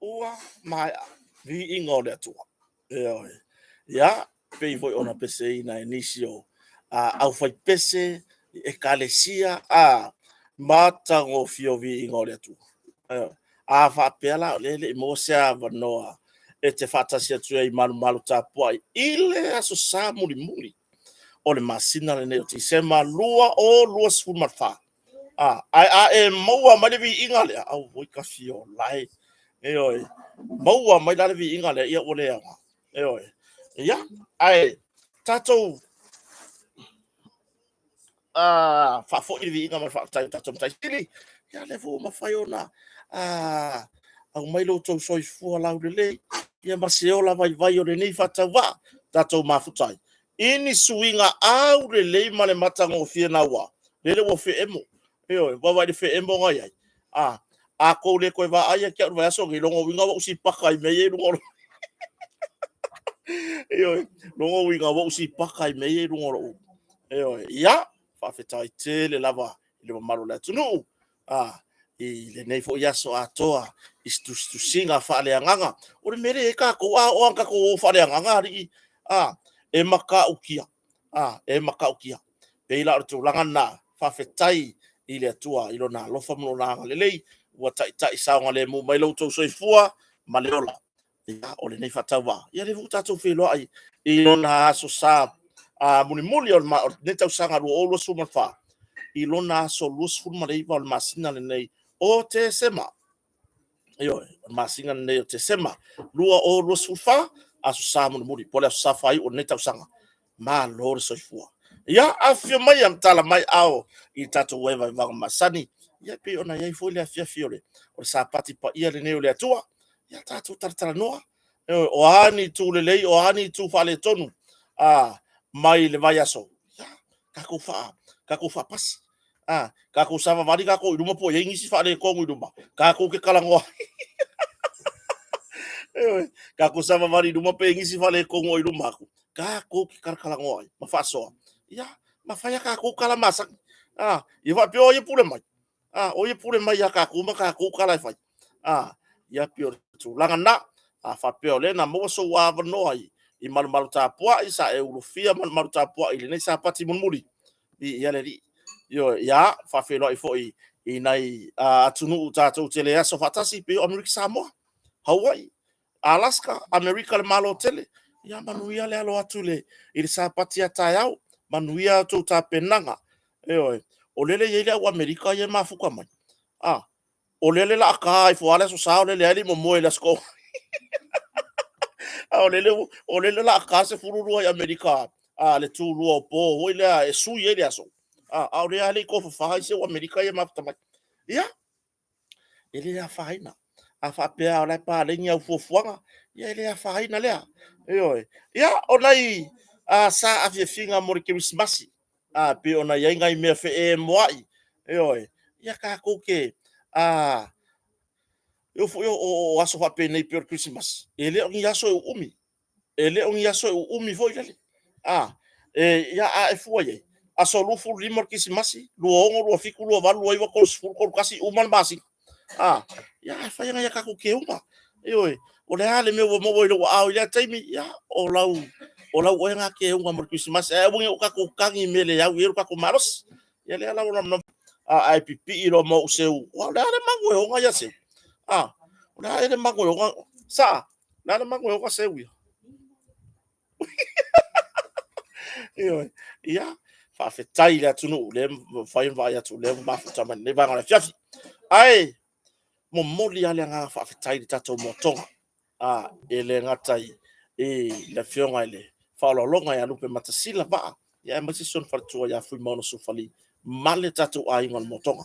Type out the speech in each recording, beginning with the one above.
Ua maea viiga o le Atua. Ioe. Ia, pei foi ona peseina e nisi o aufaipese, ekalesia, a matagofie o viiga o le Atua. Ioe. A faapea la o lea e le i maua se avanoa e te faatasi atu ai i Malumalu Tapuai i le Aso Sa mulimuli o le masina lenei o Tesema 2024, A, ae a e maua mai le viiga lea, auoi tafiolae. Ioe, maua mai la le viiga lea, ia ua le aoga. Ioe, ia, ae tatou faafoi le viiga ma le faafetai i le tatou Matai Sili, ia lea foi ua mafai ona aumai lo outou soifua laulelei, ia ma se ola vaivai o lenei faatauvaa, tatou mafuta ai i ni suiga aulelei ma le matagofie naua, lele ua feemo. Ioe, vaavaai i le feemo na i ai. A, a tou le toe vaai ia te au i le vaiaso lenei, lona uiga ua ou sipaka i mea ia e i luga o lou... Ioe, lona uiga ua ou sipaka i mea ia i luga o lou... Ioe, ia, faafetai tele lava i le mamalu o le atunuu i lenei foi aso atoa i se tusitusiga faaleagaga. O le mea lea e i ai tatou, a oo lava ina tatou o faaleagaga alii, a, e matautia, a, e matautia. E pei la o le tulaga lena, faafetai i le Atua i Lona alofa ma Lona agalelei ua taitai saogalemu mai lo outou soifua ma le ola. Ia, o lenei faatauvaa, ia lea foi ua tatou feiloai i lona aso Sa mulimuli o lenei tausaga 2024, i lona aso 29 o le masina lenei o Tesema. Ioe, o le masina lenei o Tesema 2024, aso Sa mulimuli, po o le aso Sa faaiu o lenei tausaga. Malo le soifua. Ia, afifio mai ma tala mai ao i tatou vaevaevaga masani. Ia, e pei ona i ai foi le afiafi o le Sapati paia lenei o le Atua. Ia, tatou talatalanoa. O a ni itu lelei, o a ni itu faaletonu mai le vaiaso, ia, tatou faapasi. Tatou savavali tatou i luma po o i ai nisi faaletonu i luma, tatou te talanoa. Ioe, tatou savavali i luma pe i ai nisi faaletonu o i luma atu, tatou te talatalanoa ai ma faasoa. Ia, ma fai a tatou tala masani. Ia faapea o ai e pule mai? O ai e pule mai ia tatou ma tatou tala e fai? Ia pei o le tulaga lena. A faapea o lea na maua sou avanoa i Malumalu Tapuai, sa e ulufia Malumalu Tapuai i lenei Sapati mulimuli, viia le Alii. Ioe, ia, faafeiloai foi i nai atunuu tatou te le aso faatasi, pei o Amerika Samoa, Hawaii, Alaska, Amerika le Malo tele. Ia manuia le alo atu i le Sapati a taeao, manuia a outou tapenaga. Ioe, o lele e i ai le au Amerika ia e mafuta mai. O lele o le a ta ifo lava le Aso Sa, o lele lava e le i momoe i le Aso Toonai. A o lele o le a ta le 12 i Amerika a le 2 o po foi lea e sui ai le aso. A o lea lava e le i tofafa isi au Amerika ia e mafuta mai. Ia, e le afaina. A faapea o la e paleni au fuafuaga, ia e le afaina lea. Ioe. Ia, o nai saafiafiga mo le Kerisimasi, pei ona i ai nai mea feemoa'i, ioe, ia tatou te e oo foi o aso faapenei pei o le Kerisimasi, e le o ni aso e uumi. E le o ni aso e uumi foi lele. A e fua i ai, aso 25 o le Kerisimasi, 26, 27, 28, 29, 30, 31, uma le masina. Ia ae fai nai a tatou keuga. Ioe. O le a le mea ua maua i lou aao i lea taimi, ia, o lau oe lena keuga mo le Kerisimasi. Ae aua ne i o tatou tagi i mea e le au i ai lo tatou malosi. Ia lea la ua ae pipii loa ma ou seu. Aua o le a le magu e ona ia seu? O le a ea le magu e ona? Saa, o le a le magu e ona seu ia? Ioe. Ia, faafetai i le atunuu lea e mafai ona vaai atu o lea ua mafuta mai lenei vaega o le afiafi. Ae momoli lava le agaga faafetai i le tatou motoga, e le gata i le afioga i le faaaloaloga ia Lupematasila Vaa, aemaise si ona faletua ia Fuimaono Sofali ma le tatou aiga o le Motoga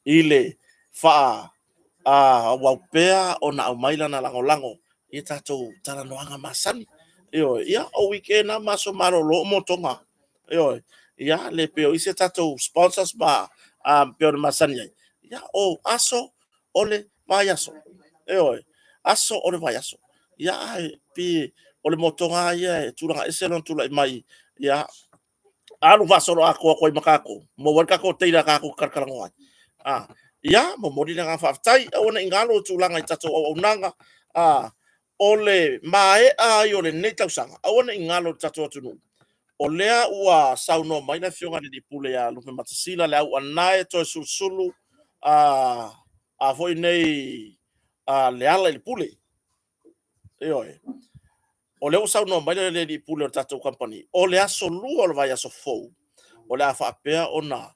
i le faaauau pea ona aumai lana lagolago i tatou talanoaga masani. Ioe, ia o weekend lava ma aso malolo o motoga. Ioe, ia le pei o isi tatou sponsors ma pei ona masani ai. Ia o aso o le vaiaso. Ioe, aso o le vaiaso. Ia ae pei o le motoga lava ia e tulaga ese lona tulai mai. Ia alu faasoloatoa atu ai ma tatou, maua ai le tatou teila tatou te talatalanoa ai. Ia, momoli le agaga faafetai. Aua ne i galo tulaga i tatou auaunaga, a, o le maea ai o lenei tausaga, aua ne i galo i le tatou atunuu. O lea ua saunoa mai le Afioga i le Pule ia Lupematasila le au toe sulusulu a, a foi nei a Leala i le Pule. Ioe. O lea ua saunoa mai le alii pule o le tatou kamupani, o le aso 2 o le vaiaso fou, o le a faapea ona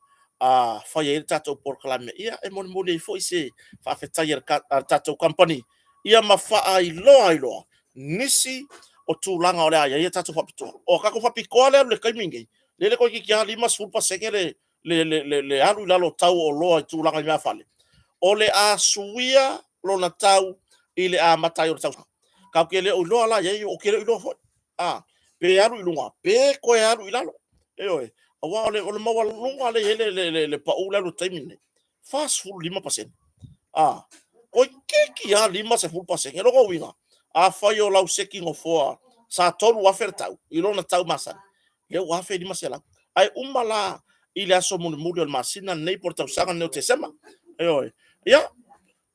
fai ai le tatou polokalame, ia e molimoli ai foi se faafetai a le tatou kamupani, ia ma faailoa ai loa nisi o tulaga o le a i ai a tatou faapitoa. O tatou faapitoa lea i le taimi lenei, lele toeitiiti lava 50% le alu i lalo o tau o oloa i tulaga i meaafale, o le a suia lona tau i le amata ai o le tausaga. Tatou te le o iloa la i ai, ou te le o iloa foi, pe alu i luga pe toe alu i lalo. Ioe. Aua o le maualuga lea e i ai le pau lea e alu i le taimi lenei, e 45%. Toeitiiti lava 50%. O lona uiga, afai o lau seki nofoa sa $3,000 le tau i lona tau masani, lea ua $1,500. Ae uma la i le aso mulimuli o le masina lenei po o le tausaga lenei o Tesema. Ioe. Ia,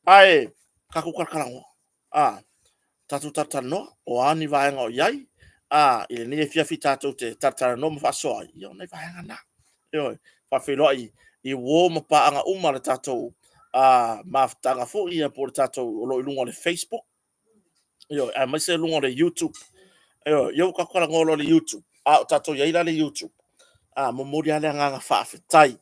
ae tatou talatalanoa, tatou talatalanoa, o a ni vaega o i ai i lenei afiafi tatou te talatalanoa ma faasoa ai, ia o nai vaega na. Ioe. Faafeiloai i uo ma paaga uma a le tatou mafutaga foi ia po o le tatou o lo o i luga o le Facebook, ioe, aemaise luga o le YouTube. Ioe, ia ua tatou talanoa loa i le YouTube, a o tatou i ai la i le YouTube, momoli lava le agaga faafetai.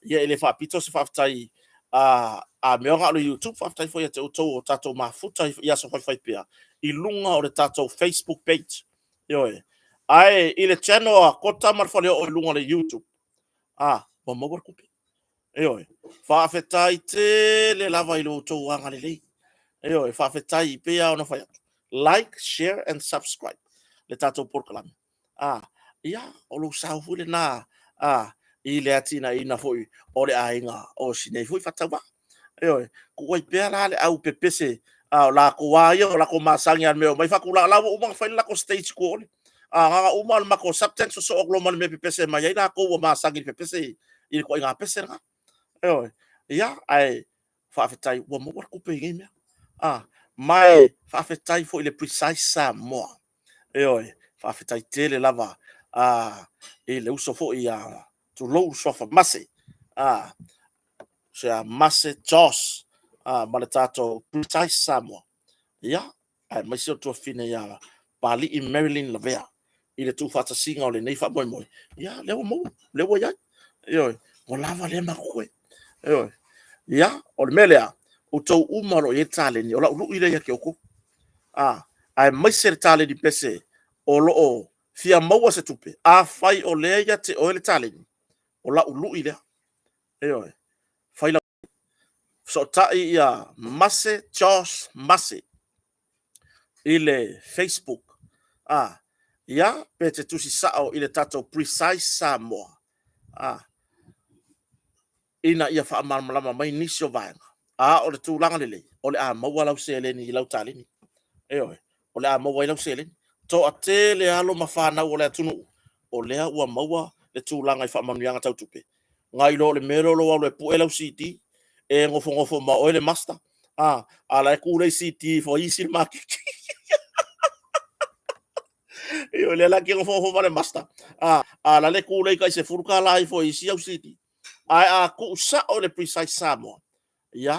Ia e le faapito se faafetai a mea na o le YouTube, faafetai foi ia te outou o tatou mafuta i aso faifaipea i luga o le tatou Facebook page. Ioe. Ae i le channel a Kota ma le Faleoo i luga o le YouTube, ua maua le tupe. Ioe. Faafetai tele lava i lo outou agalelei. Ioe, faafetai pei lava ona fai atu. Like, share and subscribe le tatou polokalame. Ia, o lou sao foi lena i le atinaeina foi o le aiga o si nei foi faatauvaa. Ioe, tuu ai pea la le au pepese o latou lava ia, o latou masani lava i le mea e omai faatulaga. O la ua uma ona fai le latou stage i tua o Olive. Na ona uma lava o le matou subject sosoo atu loa ma le mea e pepese mai ai latou ua masani i le pepese i le ituaiga pese lena. Ioe. Ia, ae faafetai ua maua le tupe i nei mea. Ma e faafetai foi i le Precise Samoa. Ioe, faafetai tele lava i le uso foi ia tulou Suafa Mase, uso ia Mase Joss, ma le tatou Precise Samoa. Ia, aemaise o le tuafafine ia Papalii Marilyn Lavea i le tuufaatasiga o lenei faamoemoe. Ia, lea ua maua, lea ua i ai. Ioe, ua lava lea ma totoe. Ioe. Ia, o le mea lea, outou uma o lo o i ai le taleni, o lau lui lea ia te outou. Aemaise le taleni pese o lo o fia maua se tupe, afai o lea ia te oe le taleni, o lau lui lea. Ioe. Fai lau fesootai ia Mase Josh Mase i le Facebook. Ia, pe te tusi sao i le tatou Precise Samoa. Ina ia faamalamalama mai nisi o vaega. A o le tulaga lelei, o le a maua lau seleni i lau taleni. Ioe, o le a maua ai lau seleni. Toatele alo ma fanau o le atunuu, o lea ua maua le tulaga i faamanuiaga tau tupe. Nai lo le mea lea o lou alu e pue lau CD, e nofonofo ma oe le master, a la e tu le CD fai isi le maketi. Ioe, lea la e te nofonofo ma le master, a la le tu le tai $10 ifo i isi au CD. Ae a tuu sao i le Precise Samoa, ia,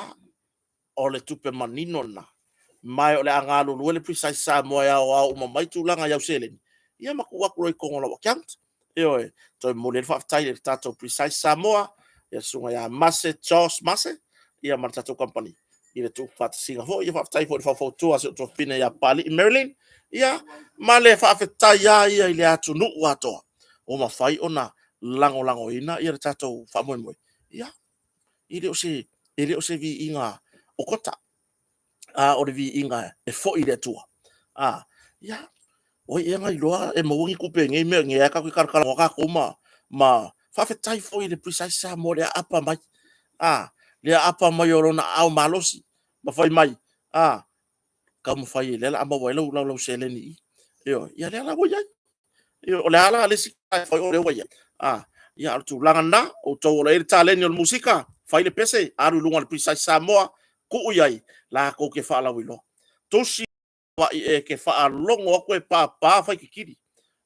o le tupe manino lena. Ma o le a galulue le Precise Samoa e aoao uma mai tulaga i au seleni, ia ma tuu atu loa i totonu o lau account. Ioe, toe momoli ai le faafetai i le tatou Precise Samoa, ia le susuga ia Mase Josh Mase, ia ma le tatou kamupani i le tuufaatasiga foi. Ia faafetai foi i le faufautua a si ou tuafafine ia Papalii Marilyn, ia ma le faafetai lava ia i le atunuu atoa ua mafai ona lagolagoina ia le tatou faamoemoe. Ia, e le o se viiga o Kota, a o le viiga e foi i le Atua. Ia, o ai ea na iloa e maua ni tupe i nei mea, nei lava tatou te talatalanoa tatou ma faafetai foi i le Precise Samoa i le aapa mai, le aapa mai o lona aao malosi ma fai mai, taumafai o lea o le a maua ai lau seleni i i. Ioe, ia lea la ua i ai. O le a la le isi mea e fai o lea ua i ai? Ia, o le tulaga lena, outou o lo o i ai le taleni o le musika, Fai le pese, alu i luga o le Precise Samoa, tuu i ai, latou te faalauiloa. Tusi vaai e te faalogo atu e papa faititili.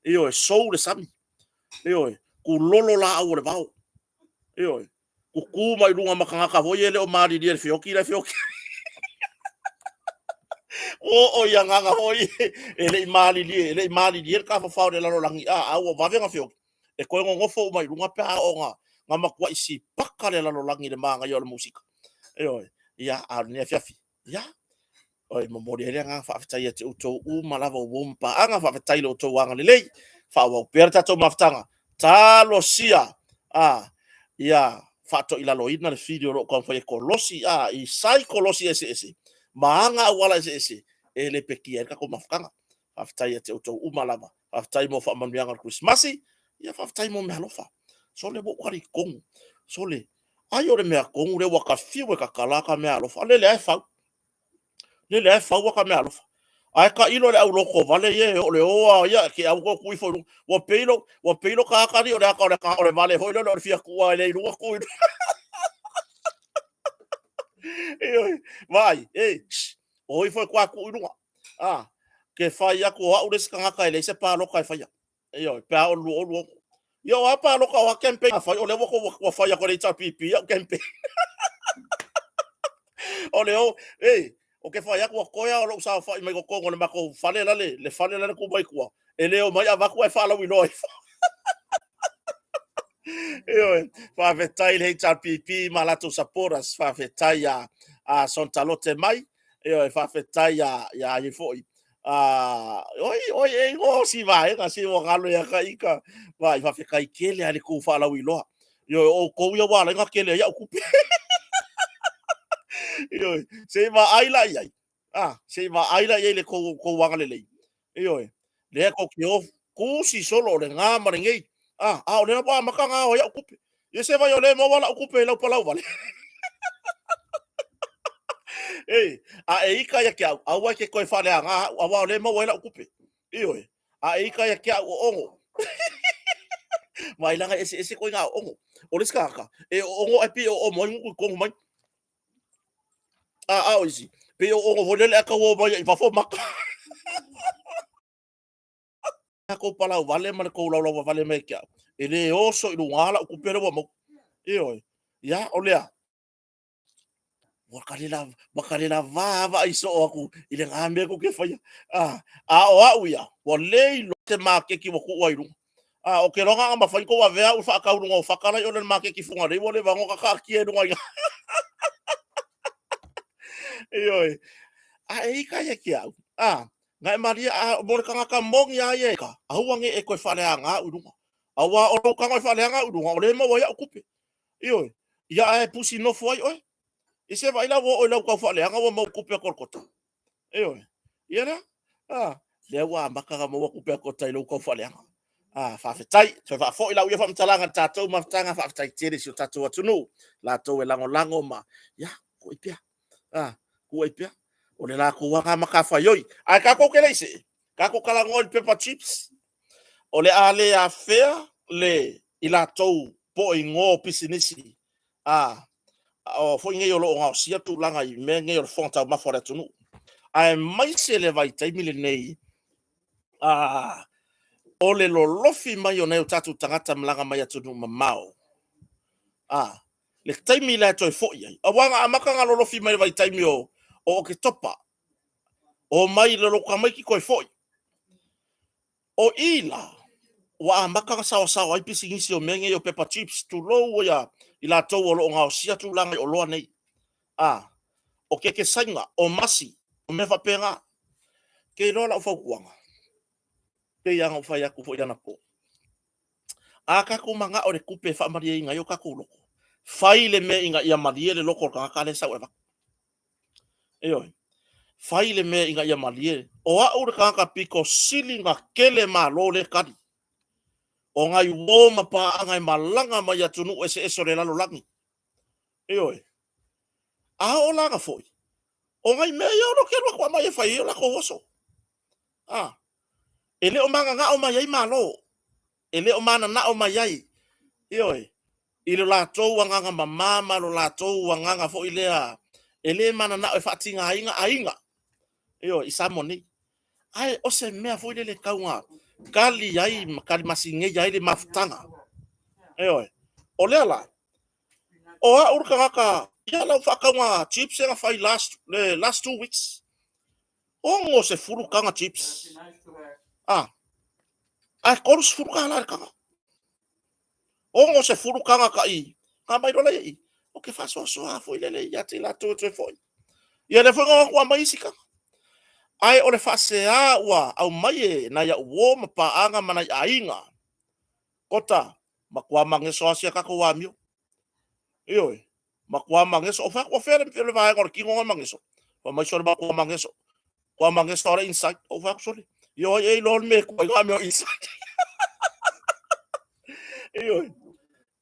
Ioe, sou le sami. Ioe, tulolo laau o le vao. Ioe, tutu mai luga ma tagata foi ia e le o malilie i le feoti la e feoti. Oo i agaga foi e le i malilie, e le i malilie le tafafao i le lalolagi, a ua vave ona feoti, e toe nonofo uma i luga pe a oo ina matuai sipaka le lalolagi i le manaia o le musika. Ioe, ia, a o lenei afiafi, ia, e momoli ai le agaga faafetai ia te outou uma lava o uo ma paaga, faafetai i lo outou agalelei, faaauau pea le tatou mafutaga, talosia ia faatoilaloina le fili o lo o taumafai e kolosi i saikolosi eseese ma aga auala eseese e lepetia ai le tatou mafutaga. Faafetai ia te outou uma lava, faafetai mo faamanuiaga o le Kerisimasi, ia faafetai mo meaalofa. Sole, ua ou talitonu, sole, ai o le mea tonu lea ua ta fiu e tatala ata meaalofa, lele lava e fau. Lele lava e fau ata meaalofa. Ae tailo i le aulotovale ia, o le o lava o ia, te i lava ua toe tuu ifo i luga. Ua pei ua pei lo ta ata alii o le ata o le vale foi lele o le fia tuu lava e le i luga tuu i luga. Ioe, vaai, e, o ifo e toa tuu i luga. A, ke fai atu o au le isi tagata e leai se palota e faia. Ioe, pe a oo i le 2026. Ia o a palota, o a campaign a fai, o lea ua fai atu e le HRPP au campaign. O le o, ei, ou te fai atu ua toe lava o lou saofai mai totonu o le matou fale lale, le fale lale tu mai tua, e le omai avatu ae faalauiloa ifo. Ioe, faafetai i le HRPP ma latou supporters, faafetai ia a Sonatalote mai, ioe, faafetai ia ia ai foi. A oi oi e igoa si vaega si ua galo ia ka ika. Vai faafetai tele a le tu faalauiloa. Ioe, o outou ia ua ala ai ona tele ai au tupe. Ioe, se i vaai la i ai. Ah, se i vaai la i ai le tou, tou agalelei. Ioe, lea tou te o tusi solo o le na ma lenei. Ah, a o lea ua amata ona ao ai au tupe. Ia se vai o lea e maua lau tupe i lau palau vale. Ei, a e ika ia te au, aua e te toe faaleaga au, aua o lea e maua ai lau tupe. Ioe, a e ika ia te au o ono. Vaai laga e eseese ituaiga oogo. O le isi tagata, e oogo ae pei e oomo ai gutu i totonu mai. A, a o isi, pei e oogo foi lele ae tau o mai i fafo maka. Kou palau vale ma le kou laulau vale mai ke au. E le oso i luga lau kupe le ua mau. Ioe. Ia, o lea. Ua ka le lava, ua ka le lava vaai soo aku i le ngā mea kou ke whaia. A, a o au ia, ua le iloa te makeki ua tuu ai luga. A, o ke loga nga mawhai kou avea u whaakau lunga o whakala i o le makeki funga rei, ua le vango ka kaakia i lunga i ngā. Ioe. A e ika ia ki au. A, nga e maria, a, mo le tangata moni a ia e ka, aua nge e koe whaleanga au i lunga. Aua o lou tago e whaleanga au i lunga, o le maua ai au kupe. Ioe, ia ae pusi nofo ai oe. I se vaai la ua oo i lau tau faaleaga ua maua tupe a Kolokota. Ioe, ia lea, a, lea ua amata ona maua tupe a Kolokota i lou tau faaleaga. A, faafetai, toe faafoi lau ia faamatalaga i le tatou mafutaga, faafetai tele i si o tatou atunuu, latou e lagolago ma, ia, tuu ai pea, a, tuu ai pea. O le latou lava matafaioi. Ae tatou te le i see, tatou talanoa i le pepper chips. O le a le afea le i latou po o igoa o pisinisi a o foi nei o lo o gaosia tulaga i mea nei o le fofoga taumafa o le atunuu, aemaise le vaitaimi lenei a o le lolofi mai o nai o tatou tagata malaga mai atunuu mamao a le taimi la e toe foi ai, aua na amata ona lolofi mai le vaitaimi o Oketopa, o mai le tamaiti toe foi. O i la, ua amata ona saoasaoa ai pisinisi o mea nei o pepper chips, tulou ia i latou o lo o gaosia tulaga i oloa nei. A, o kekesaiga, o masi, o mea faapena. Ke iloa lau fautuaga, pei lava ona ou fai atu foi anapo, a tatou manao i le tupe e faamalieina ai o tatou loto, fai le mea ina ia malie le loto o le tagata lea e sau e avatu. Ioe. Fai le mea ina ia malie. O au le tagata pito sili na kele malo le tali. O nai uo ma paaga e malaga mai atunuu eseese o le lalolagi. Ioe. A oo la na foi, o nai mea ia o lo ke alu atu aumai e fai ai o latou oso. A, e le o mananao mai ai Malo. E le o mananao mai ai. Ioe. I lo latou agaga mama ma lo latou agaga foi lea e le mananao e faatigaina aiga, ioe, i Samoa nei. Ae o se mea foi lele e tau kali ai ma kali masinei ai le mafutaga. Ioe. O lea la, o au le tagata, ia lau faatauga chips e na fai last, le last 2 weeks. 60 taga chips. Ah, ae $30 le taga. 60 taga tai, ka mai lola i, o ke faasoasoa foi lele ia te latou e toe foi. Ia lea foi na atu mai isi taga. Ae o le faasea ua aumai e nai au uo ma paaga ma nai aiga. Kota, matua mageso lava si a tatou amio. Ioe, matua mageso. O fea, o fea le vaega o le tino na mageso? Fai mai sole matua mageso. Matua mageso le inside. O fea sole. Io ai e iloa le mea e ai mea inside. Ioe.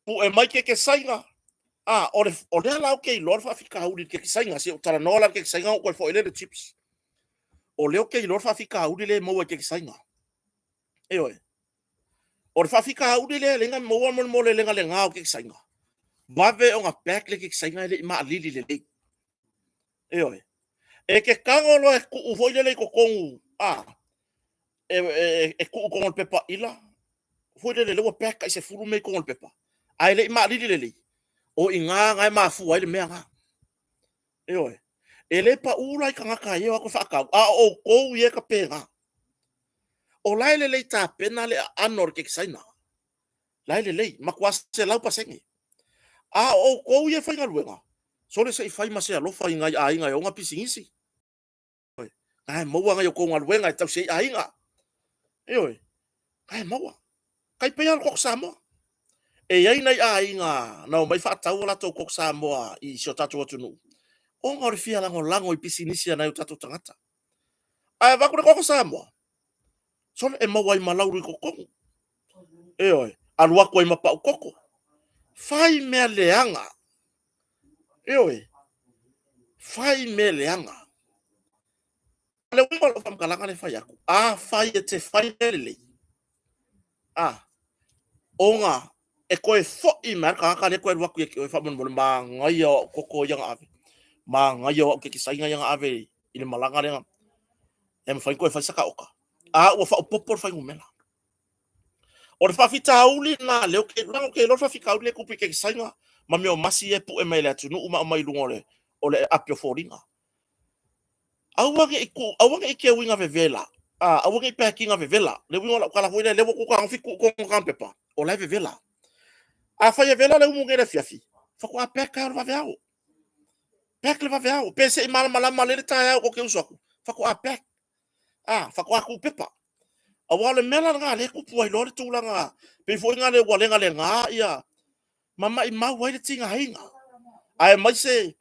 Pu'e mai keke saina. Ah, o le o lea la o ke iloa le faafitauli i le keke saina. Se o talanoa la le keke saina o koe foi le chips. O lea o ke iloa le faafitauli le maua i keke saina. Ioe. O le faafitauli lea le maua mo le mo le legalega o keke saina. Vave ona pack le keke saina e le i maalili lelei. Ioe. E ke tago loa e tuu foi lele i totonu, a, e tuu i totonu o le pepa ila, foi lele lea ua pack tai 10 mea i totonu o le pepa, ae le i maalili lelei, o i ina na e mafua ai le mea na. Ioe. E le pau la i tagata e o atu e faatau, a o outou ia e tapena. O la e lelei tapena le aano o le keke saina. La e lelei, matua 100%. A o outou ia e faigaluega, sole se i fai ma se alofa i nai aiga e ona pisinisi. Na e maua nai o tou galuega e tausi ai aiga. Ioe, na e maua. Tai pei lava le koko Samoa. E i ai nai aiga na omai faatau o latou koko Samoa i si o tatou atunuu, ona o le fia lagolago i pisinisi a nai o tatou tagata. Ae avatu le koko Samoa, sole e maua ai ma laulu i totonu. Ioe, alu atu ai ma pau koko. Fai mea leaga. Ioe, fai mea leaga. O le uiga o lau faamatalaga lea e fai atu, afai e te fai mea lelei, a, ona e toe foi mai le tagata lea toe alu atu ia te oe faamolemole, manaia o au koko ia na ave, manaia o au keke saina ia na ave i le malaga lea, e mafai ona toe fai saka oka. A ua faaopoopo le fuainumera. O le faafitauli lena lea ou te leaga ou te iloa le faafitauli lea e tupu i keke saina ma mea o masi ia e pue mai e le atunuu ma aumai i luga o le api o foliga. Aua ne i tuu, aua ne i teuina vevela, a, aua ne i pack ina vevela. Le uiga o lau tala foi lea, lea ua tuu fetagofi tuu i totonu o taga pepa, o la e vevela. Afai e vela le umu nei i le afiafi, faatoa pack lava o le vaveao. Pack le vaveao. Pe se i malamalama lelei le taeao tou te usu atu, faatoa pack. A, faatoa tuu pepa. Aua o le mea la lena lea e tupu ai loa le tulaga, pei foi lena ua legalega ia ma maimau ai le tigaina. Aemaise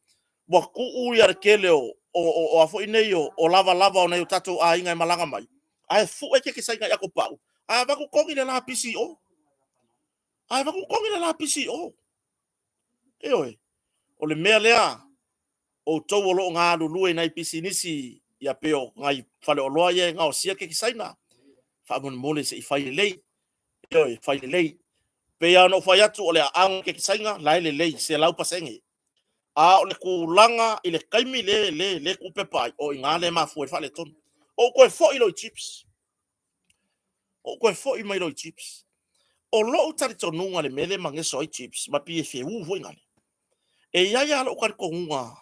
ua tuu ia le tele o a foi nei o lavalava o nai o tatou aiga e malaga mai, ae fue keke saina i ato pau, ae avatu togi le lapisi i o. Ae avatu togi le lapisi i o. Ioe, o le mea lea, outou o lo o galulue i nai pisinisi ia pei o nai faleoloa ia e gaosia keke saina, faamolemole se i fai lelei. Ioe, fai lelei. Pei lava ona ou fai atu, o le aano o keke saina, la e lelei, 100%. A o le tulaga i le taimi le le le tuupepa ai, o i ina lea e mafua ai le faaletonu. Ou toe foi loa i chips. Ou toe foi mai loa i chips. O lou talitonuga i le mea lea e mageso ai chips, ma pei e feū foi gale. E i ai lava lou talitonuga,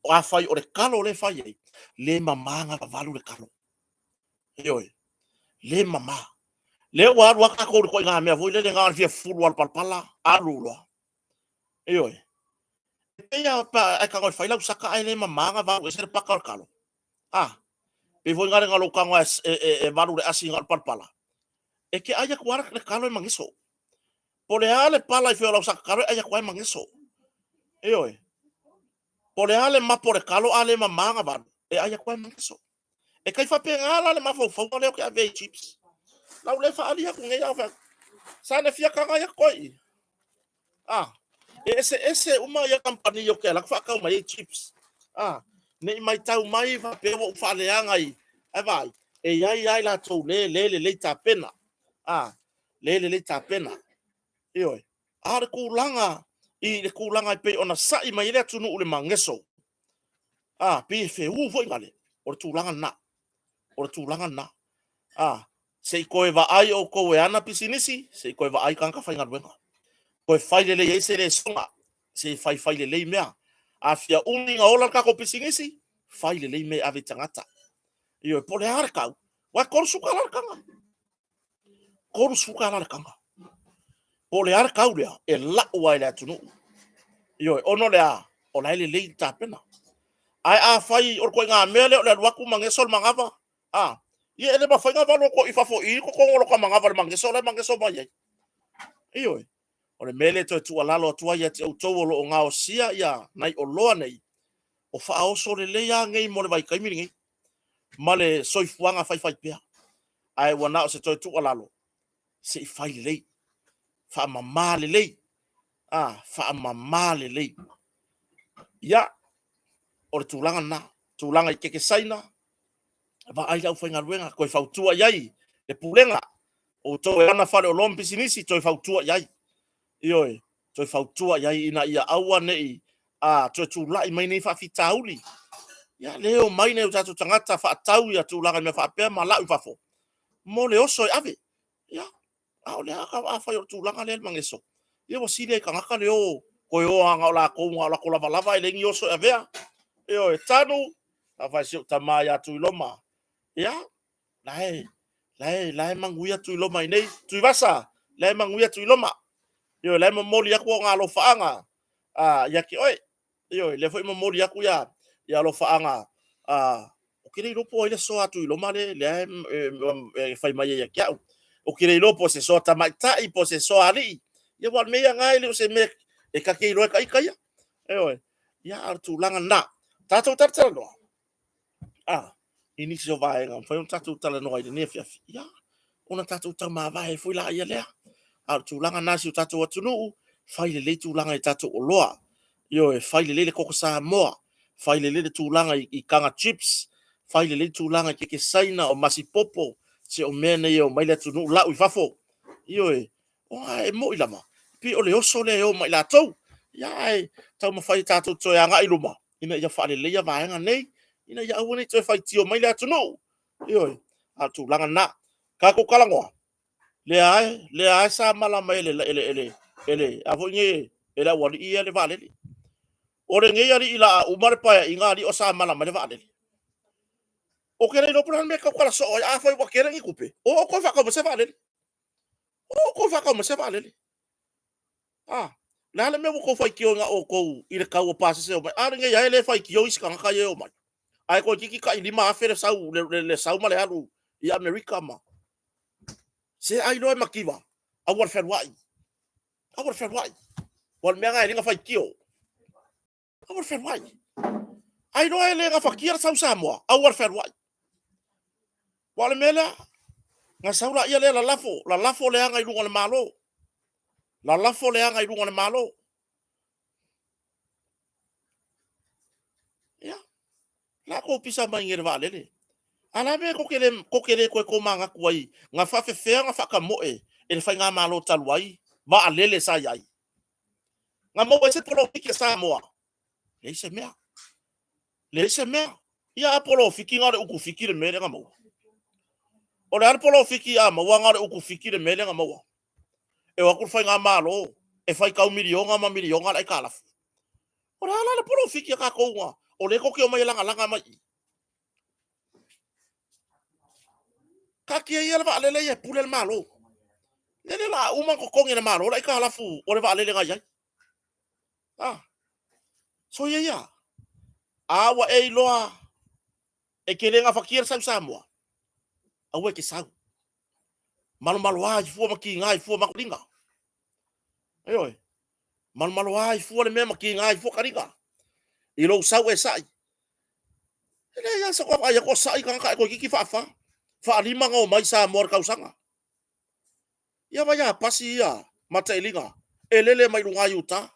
afai o le kalo lea e fai ai, le mama gavavalu le kalo. Ioe, le mama. Lea ua alu lava tatou i le ituaiga mea foi lele na o le fia fufulu lava o le palapala, alu loa. Ioe. E pei lava pe a e tago e fai lau saka ae le mama ona valu ese le paka o le kalo. A, pei foi na lou tago e valu le asi na o le palapala. E te ai atu lava le kalo e mageso. Po o le a le pala i fea o lau saka kalo e ai atu lava e mageso. Ioe. Po o le a le mapo o le kalo a le mama ona valu, e ai atu lava e mageso. E tai faapena la le mafaufauga lea ou te avea i chips. Lau le faaali atu nei au fai. Sa na fia taga ia koe i. Ah, e eseese uma ia kamupani o ke ala atu faatau mai ai chips. Ah, ne i maitau mai faapea ua ou faaleaga i, ae vaai, e i ai lava i latou le le lelei tapena. Ah, le lelei tapena. Ioe. A o le tulaga i le tulaga e pei ona sa'i mai ai le atunuu i le mageso, a, pei e feū foi gale, o le tulaga lena. O le tulaga lena. A, se i toe vaai outou e ana pisinisi, se i toe vaai tagata faigaluega. Toe fai lelei ai se lesona, se i faifai lelei mea. A fia umi ona ola le tatou pisinisi, fai lelei mea e ave i tagata. Ioe, po o le a le tau, aua e $30 le taga. $30 le taga. Po o le a le tau lea, e lau lava i le atunuu. Ioe, ona o le a? O la e lelei le tapena. Ae afai o le ituaiga mea lea o le alu atu mageso le manava, a, ia e le mafai ona valu atu i fafo i i totogo o lota manava i le mageso la e mageso mai ai. Ioe. O le mea lea e toe tuualalo atu ai ia te outou o lo o gaosia nai oloa nei, o faaoso lelei lava nei mo le vaitaimi lenei ma le soifuaga faifaipea. Ae ua na o se toe tuualalo, se i fai lelei, faamama lelei, a, faamama lelei. Ia, o le tulaga lena, tulaga i keke Saina, vaai le aufaigaluega, toe fautua i ai le pulega, outou e ana faleoloa ma pisinisi, toe fautua i ai. Ioe, toe fautua i ai ina ia aua ne i toe tulai mai nei faafitauli. Ia, lea e omai nai o tatou tagata faatau ia tulaga i mea faapea ma lau i fafo mo le oso e ave. Ia, a o le a, afai o le tulaga lea le mageso, ia ua sili ai i tagata le o, toe o lava na o latou na o latou lavalava ae leai ni oso e avea. Ioe, Tanu, afa si ou tama ia Tuiloma, ia, la e manuia Tuiloma i inei. Tuivasa, la e manuia Tuiloma. Ioe, la e momoli atu ona alofaaga ia te oe. Ioe, lea foi e momoli atu ia alofaaga, ou te le iloa po o ai le soa a Tuiloma lea e fai mai ai ia te au. Ou te le iloa po o se soa tamaitai po o se soa alii, ia aua o le mea ia lena e le o se mea e ta te iloa e ita ia. Ioe, ia a o le tulaga lena. Tatou talatalanoa i nisi o vaega e mafai ona tatou talanoa i lenei afiafi, ia, ona tatou taumavae foi laia lea. A o le tulaga lena i si o tatou atunuu, fai lelei tulaga i tatou oloa. Ioe, fai lelei le koko Samoa, fai lelei le tulaga i taga chips, fai lelei tulaga i keke Saina, o masipopo, se o mea nei e omai le atunuu lau i fafo. Ioe, aua e moni lava, pei o le oso lea e o ma i latou. Ia ae taumafai tatou te toe agai i luma ina ia faaleleia vaega nei, ina ia aua ne i toe faitio mai le atunuu. Ioe, a o le tulaga lena. Tatou talanoa, lea lava e samala mai e le, a foi nei, e le aualii ia le vaalele. O lenei alii o le a uma le Paeaiga alii o samala mai le vaalele. Ou te le iloa po o le a le mea e tautala soo ai. Afai ua tele ni tupe, o outou e faatau mai se vaalele. O outou e faatau mai se vaalele. A, le a le mea ua outou faitio ai na o outou i le tau o pasese e omai? A lenei lava e le faitio isi tagata ia e omai, ae toeitiiti tai $5,000 le sau, le sau ma le alu i Amerika ma... Se ai loa e mativa, aua le fealuai, aua le fealuai. Aua o le mea lena e ala ai ona faitio. Aua le fealuai. Ai loa e le gafatia le sau i Samoa, aua le fealuai. Aua o le mea lea, na sau laia lea lalafo, lalafo leaga i luga o le Malo. Lalafo leaga i luga o le Malo. Ia, la outou pisa mai nei i le vaalele. A o le a le mea tou te le toe tomanatu ai, na faapefea ona faatamoe e le faigamalo talu ai vaalele sa i ai? Na maua ai se polofiki a Samoa? Leai se mea. Leai se mea. Ia a polofiki na o le utufiki le mea lea na maua. O le a le polofiki a maua na o le utufiki le mea lea na maua? E o atu le faigamalo e faitau miliona ma miliona le aitalafu. O le a la le polofiki a tatou na o lea tou te omai e lagalaga mai i i? Taatia ia le vaalele ia e pule le Malo. Lele o le a uma ona totogi e le Malo le aitalafu o le vaalele na i ai. A, soia ia. A ua e iloa e te le gafatia le sau i Samoa, aua e te sau. Malomaloa ai fua ma tiga ai fua ma taliga. Ioe. Malomaloa ai fua le mea ma tiga ai fua taliga. I lou sau e sai. E leai lava se vaai atu o sai tagata ae toeitiiti faafa, faalima ona omai i Samoa i le tausaga. Ia vaai a pasi ia matailiga e lele mai luga i uta.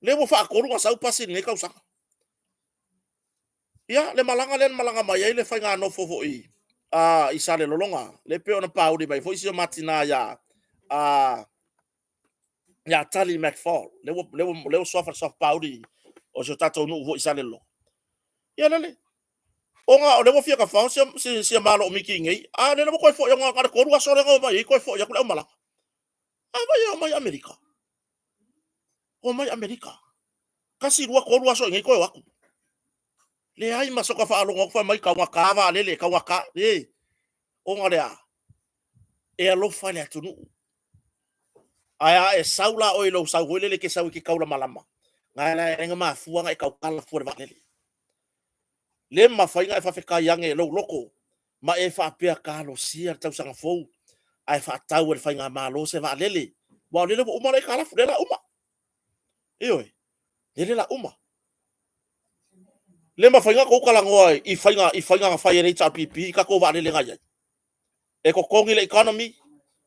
Lea ua faatolu ona sau pasi i lenei tausaga. Ia, le malaga lea na malaga mai ai le faiganofo foi i Salelologa, lea e pei ona pauli mai foi si o ma tina ia Ia Tali McFall, lea ua suafa le suafa Pauli o si o tatou nuu foi i Salelologa. Ia lele, ona o lea ua fia tafao sia malo o miti nei, a o lea ua toe foi, ona na o le 3 aso lea na omai ai toe foi atu le aumalaga. A vai e omai i Amerika? Omai i Amerika. 1, 2, 3 aso i inei toe o atu. Leai ma soka faalogo atu fai mai taugata vaalele, taugata, e, ona o le a? E alofa i le atunuu. Ae a e sau la oe i lou sau foi lele e te sau e te taulamalama, na la e ala ai ona mafua ona e tautala fua i le vaalele. Le mafai ona e faafetai ane i lou loto ma e faapea, talosia le tausaga fou ae faatau e le faigamalo se vaalele, aua o lele ua uma le aitalafu, lea o le a uma. Ioe, lele o le a uma. Le mafai ona outou talanoa i faiga na fai e le HRPP i tatou vaalele na i ai. E totogi le economy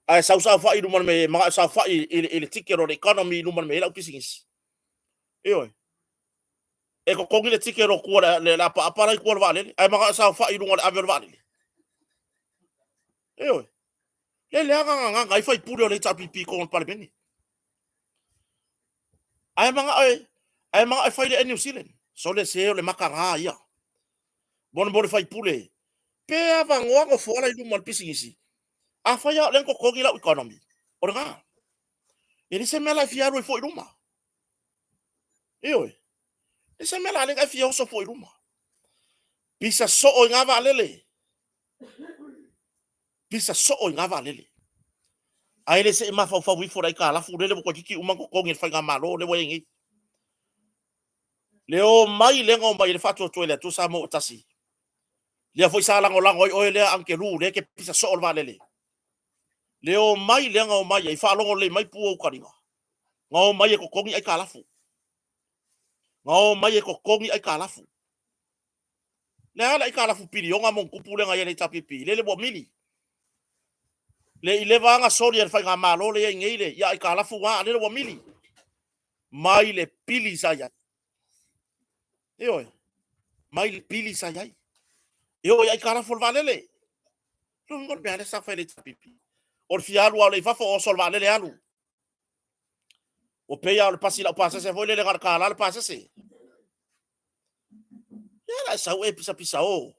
ae sau saofai i luma o le mea e manao e saofai i le ticket o le economy i luma o le mea e i ai le aupisinisi. Ioe. E totogi le ticket o tua le apaapa la i tua o le vaalele ae manao e saofai i luga o le ave o le vaalele. Ioe. Le leaga na gaga ai faipule o le HRPP i totonu o le Palemene. Ae manao e fai le Air New Zealand. Sole se o le mataga ia. Mo le faipule, pe avanoa nofoa la i luma o le pisinisi. Afai lava o lea na totogi lau economy, o lena. E leai se mea la e fia alu ai fua i luma. Ioe. E leai se mea la e fia oso fua i luma. Pisa soo i na vaalele. Pisa soo i na vaalele. Ae le se i mafaufau ifo i le aitalafu lele ua toeitiiti uma ona totogi e le faigamalo lea ua i ai nei. Le omai lea na omai ai le Faatuatua i le Atua Samoa ua Tasi, lea foi sa lagolago ai oe lea Agelu lea e te pisa soo i le vaalele. Le omai lea na omai ai, faalogo lelei mai pu o utalima, na omai e totogi aitalafu. Na omai e totogi aitalafu. Le a le aitalafu piliona ma ona tupu lea na i ai le HRPP, lele ua mili. Le i leva lava ona soli e le faigamalo lea e i ai nei le ia aitalafu na, a lele ua mili. Mai le pili sa i ai. Ioe, mai le pili sa i ai. E oo i aitalafu o le vaalele. Lona uiga o le mea lea sa fai e le HRPP. O le fia alu lava o lea i fafo, oso le vaalele alu. Ua pei lava o le pasi laupasese foi lele na o le $1 le pasese. Ia la e sau e pisapisa o.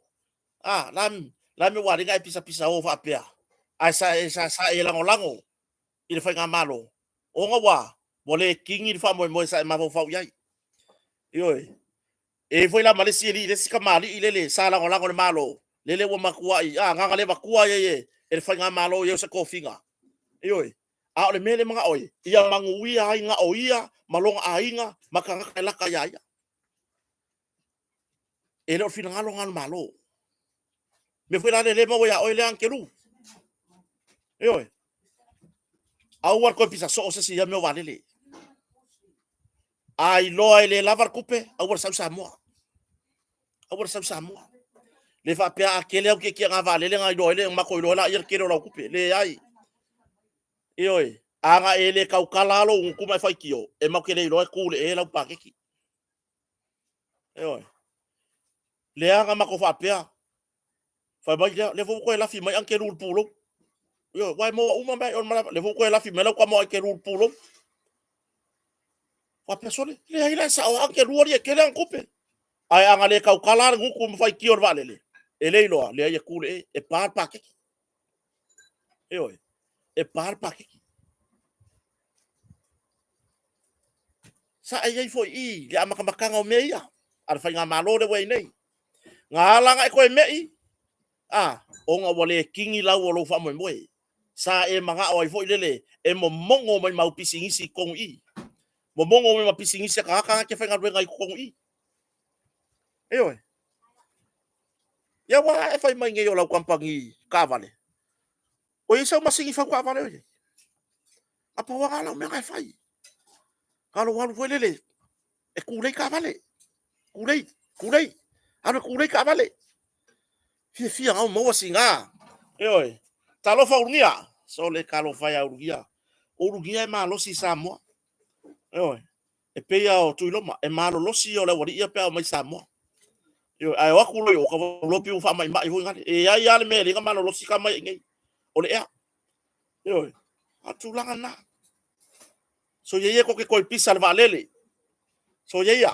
A, la la mea ua ala ai ona e pisapisa o faapea, ae sa e sa e lagolago i le faigamalo, ona ua le kini le faamoemoe sa e mafaufau i ai. Ioe. E i ai foi la ma le isi alii, le isi tamalii lele sa lagolago i le Malo, lele ua matuai, a, na ona le avatua ai e le faigamalo i ai o se tofiga. Ioe. A o le mea lea e manao ai, ia manuia ai na o ia ma lona aiga ma tagata e lata ia ia. E le o le finagalo lena o le Malo. O le mea foi la lea e maua ia oe lea Agelu. Ioe. Aua le toe pisa soo se isi i ia mea o vaalele. A iloa e le lava le tupe, aua le sau i Samoa. Aua le sau i Samoa. Le faapea a tele au tietiega vaalele na iloa ai le matou iloa ai lea le tele o lau tupe. Leai. Ioe. A na e le tautala lava lou gutu ma e faitio, e matou te le iloa e tu i le e lau paketi. Ioe. Leaga matou faapea, fai mai lea, lea foi ua toe lafi mai Agelu i le pulou. Ioe, aua e maua uma mea i o i le malae, lea foi ua toe lafi mai lau tama o Agelu i le pulou. Faapea sole, leai la e sao lava Agelu alii e tele ana tupe. Ae a na le tautala lava le gutu ma faitio i le vaalele, e le iloa, leai e tu i le e, e pa le paketi. Ioe, e pa le paketi. Sa e i ai foi i i le amatamataga o mea ia a le faigamalo lea ua i ai nei. Na ala ona e toe me'i, a, ona ua le kini lau o lou faamoemoe. Sa e manao ai foi lele e momono mai ma au pisinisi i totonu i i. Momono mai ma pisinisi a tagata na e te faigaluega i totonu i i. Ioe. Ia ua e fai mai nei o lau kamupani taavale, o i ai sau masini fau taavale o i ai? A pau lava lau mea na e fai. Na o lou alu foi lele e tulei taavale. Tulei, tulei, alu e tulei taavale. Fiafia na maua sina. Ioe, talofa Ulugia. Sole talofa e Ulugia. O Ulugia e malosi i Samoa. Ioe, e pei lava o Tuiloma, e malolosi ia o le aualii ia pe a omai i Samoa. Ioe, ae o atu loa i o, ka loa pei ua faamaimai foi nale. E i ai lava le mea e le na malolosi tama ia i inei, o le ea. Ioe, a o le tulaga lena. Soia ia ko ke koi pisa le vaalele. Soia ia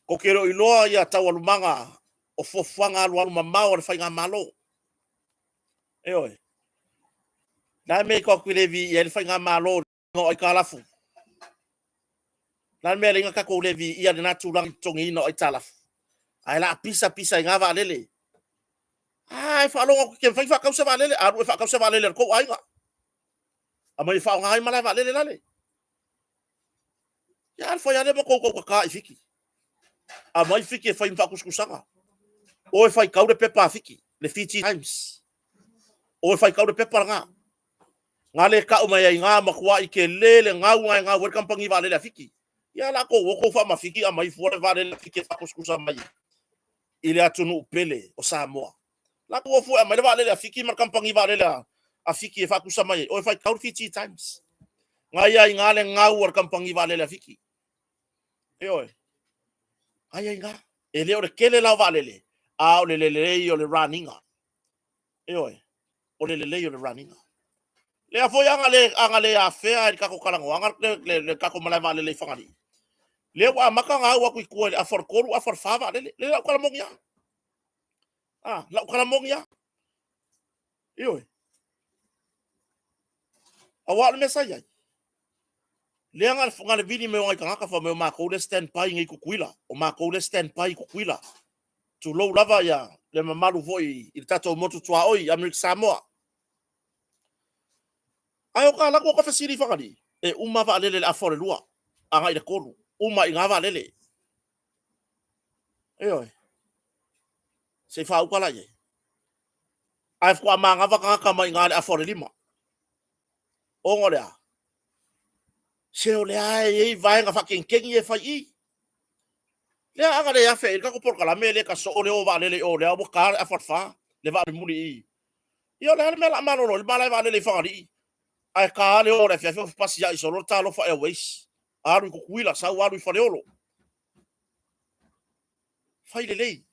ko ke le o iloa ia taualumaga o fuafuaga alualu mamao a le faigamalo. Ioe. Na mea i ko le vi i le faigamalo o aitalafu. Na mea le inga tatou le vi ia le na tulaga i totogiina o aitalafu. Ae la pisa pisa i ngā vaalele. Ah, e faalogo atu ke mafai faatau se vaalele, alu e faatau se vaalele a le tou aiga. Aumai e faaaoga ai malae vaalele lale. Ia alu fai lea ma tou tautatā i Fiti. Aumai Fiti e fai ma faatusatusaga. O e faitau le pepa a Fiti, le Fiji Times. O e faitau le pepa lena. Na le tau mai ai na matuai tele le gau na e gau ai le kamupani vaalele a Fiti. Ia la tou o tou faamafiti aumai fua le vaalele a Fiti e faatusatusa mai i le atunuu pele o Samoa. La tou o fua e aumai le vaalele a Fiti ma le kamupani vaalele a Fiti e faatusa mai ai. O e faitau le Fiji Times. Na ia i gā le gau a le kamupani vaalele a Fiti. Ioe. Na ia i gā. E le o le tele la o vaalele, a o le lelei o le run ina. Ioe. O le lelei o le run ina. Lea foi a na le afea i le tatou talanoaga le tatou malae vaalele i Fagalii, lea ua amata ona au atu i tua i le afa o le 3, afa o le 4 vaalele. Lea lau tala moni lava. Ah, lau tala moni lava. Ioe. Aua o le mea sa i ai, lea na le vili mai o nai tagata fai mai o matou lea stand by nei i Tutuila, o matou lea stand by i Tutuila. Tulou lava ia le mamalu foi i le tatou motu tuaoi i Amerika Samoa. Ae o ta alu atu o ta fesili i Fagalii, e uma vaalele i le afa o le 2 agai i le 3, uma i ina vaalele. Ioe. Se i faauta la i ai. Ae faatoa manava tagata mai i ina i le afa o le 5. Ona o le a? Se o lea e i ai vaega faakegikegi ia e fai i i. Lea a na le afe i ai le tatou polokalame e le ta soo le o vaalele i o, lea ua ta le afa o le 4, le vaa mulimuli i i. Ia o le a le mea o le a malolo ai le malae vaalele i Fagalii, ae ta le o o le afiafi o fepasiai solo le Talofa Airways, alu i Tutuila, sau alu i Faleolo. Fai lelei,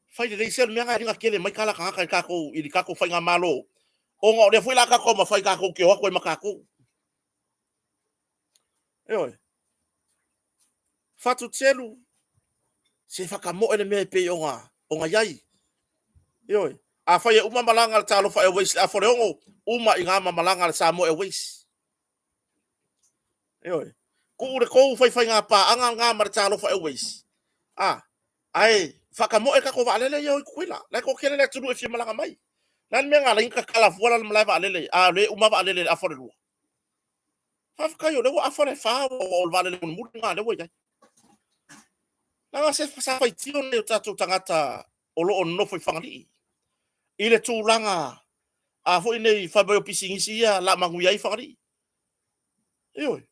fai lelei. Se o le mea lena e ala ai ona tele mai tala a tagata i tatou i le tatou faigamalo, ona o lea foi o le a tatou taumafai tatou te o atu ai ma tatou. Ioe. Fatutselu, se faatamoe le mea e pei ona i ai. Ioe. Afai e uma malaga a le Talofa Airways i le afa o le 6, uma i ina ma malaga a le Samoa Airways. Ioe. Tuu le tou faifaiga paaga lena ma le Talofa Airways. Ah, ae faatamoe tatou vaalele ia o i Tutuila. La e toatele le atunuu e fia malaga mai. O le a le mea na ala ai ona tatala fua la le malae vaalele, a o lea e uma vaalele i le afa o le 2? Faafetai o lea ua afa le 4, o le vaalele mulimuli lena lea ua i ai. Leaga se sa faitio nai o tatou tagata o lo o nonofo i Fagalii i le tulaga a foi nei fai mai o pisinisi ia la manuia ai Fagalii. Ioe.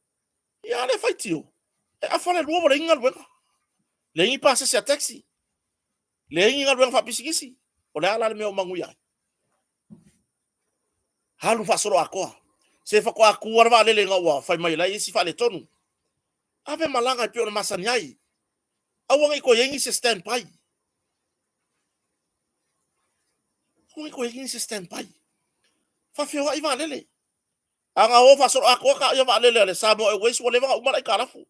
Ia a le faitio, e afa le 2 ua leai ni galuega. Leai ni pasese a taxi. Leai ni galuega faapisinisi. O le a la le mea o manuia ai? Alu faasoloatoa. Se faatoa tu lava le vaalele ina ua fai mai la e i ai isi faaletonu. Ave malaga e pei ona masani ai. Aua ne i toe i ai nisi e stand by. Aua ne i toe i ai nisi e stand by. Faafeoai vaalele. A na o faasoloatoa ta ia vaalele a le Samoa Airways ua leva ona uma le aitalafu.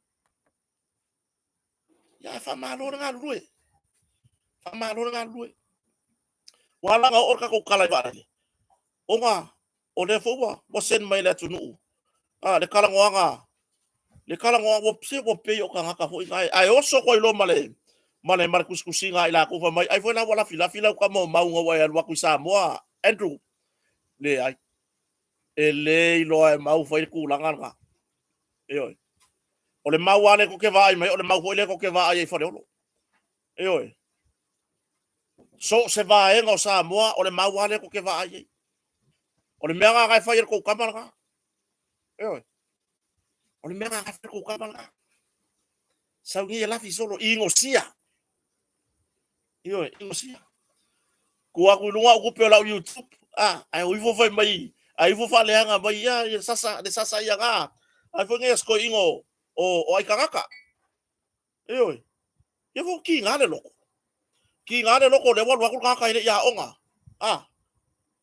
Ia ae faamalo le galulue. Faamalo le galulue. Ua ala ona oo le tatou tala i vaalele, ona o lea foi ua send mai e le atunuu le talanoaga, le talanoaga ua se ua pei o tagata foi na ae oso atu ai loa ma le ma le tusitusiga a i latou fai mai, ai foi la ua lafilafi lau tama o Mauna ua e alu atu i Samoa, Andrew. Leai. E le iloa e Mau fai le tulaga lena. Ioe. O le mau lava lea tou te vaai mai ai, o le mau foi lea tou te vaai ai i Faleolo. Ioe. So o se vaega o Samoa, o le mau lava lea tou te vaai ai. O le mea lena e fai e le tou tama lena. Ioe. O le mea lena e fai e le tou tama lena. Sau nei e lafi solo, inosia. Ioe, inosia. Tuu atu i luga au tupe o lau YouTube, ae o ifo fai mai, ae ifo faaleaga mai ia le sasa, le sasa ia na. Ai foi nei toeaina o ai tagata. Ioe. Ia foi kiga le loto. Kiga le loto, lea ua alu atu le tagata e le i aoga.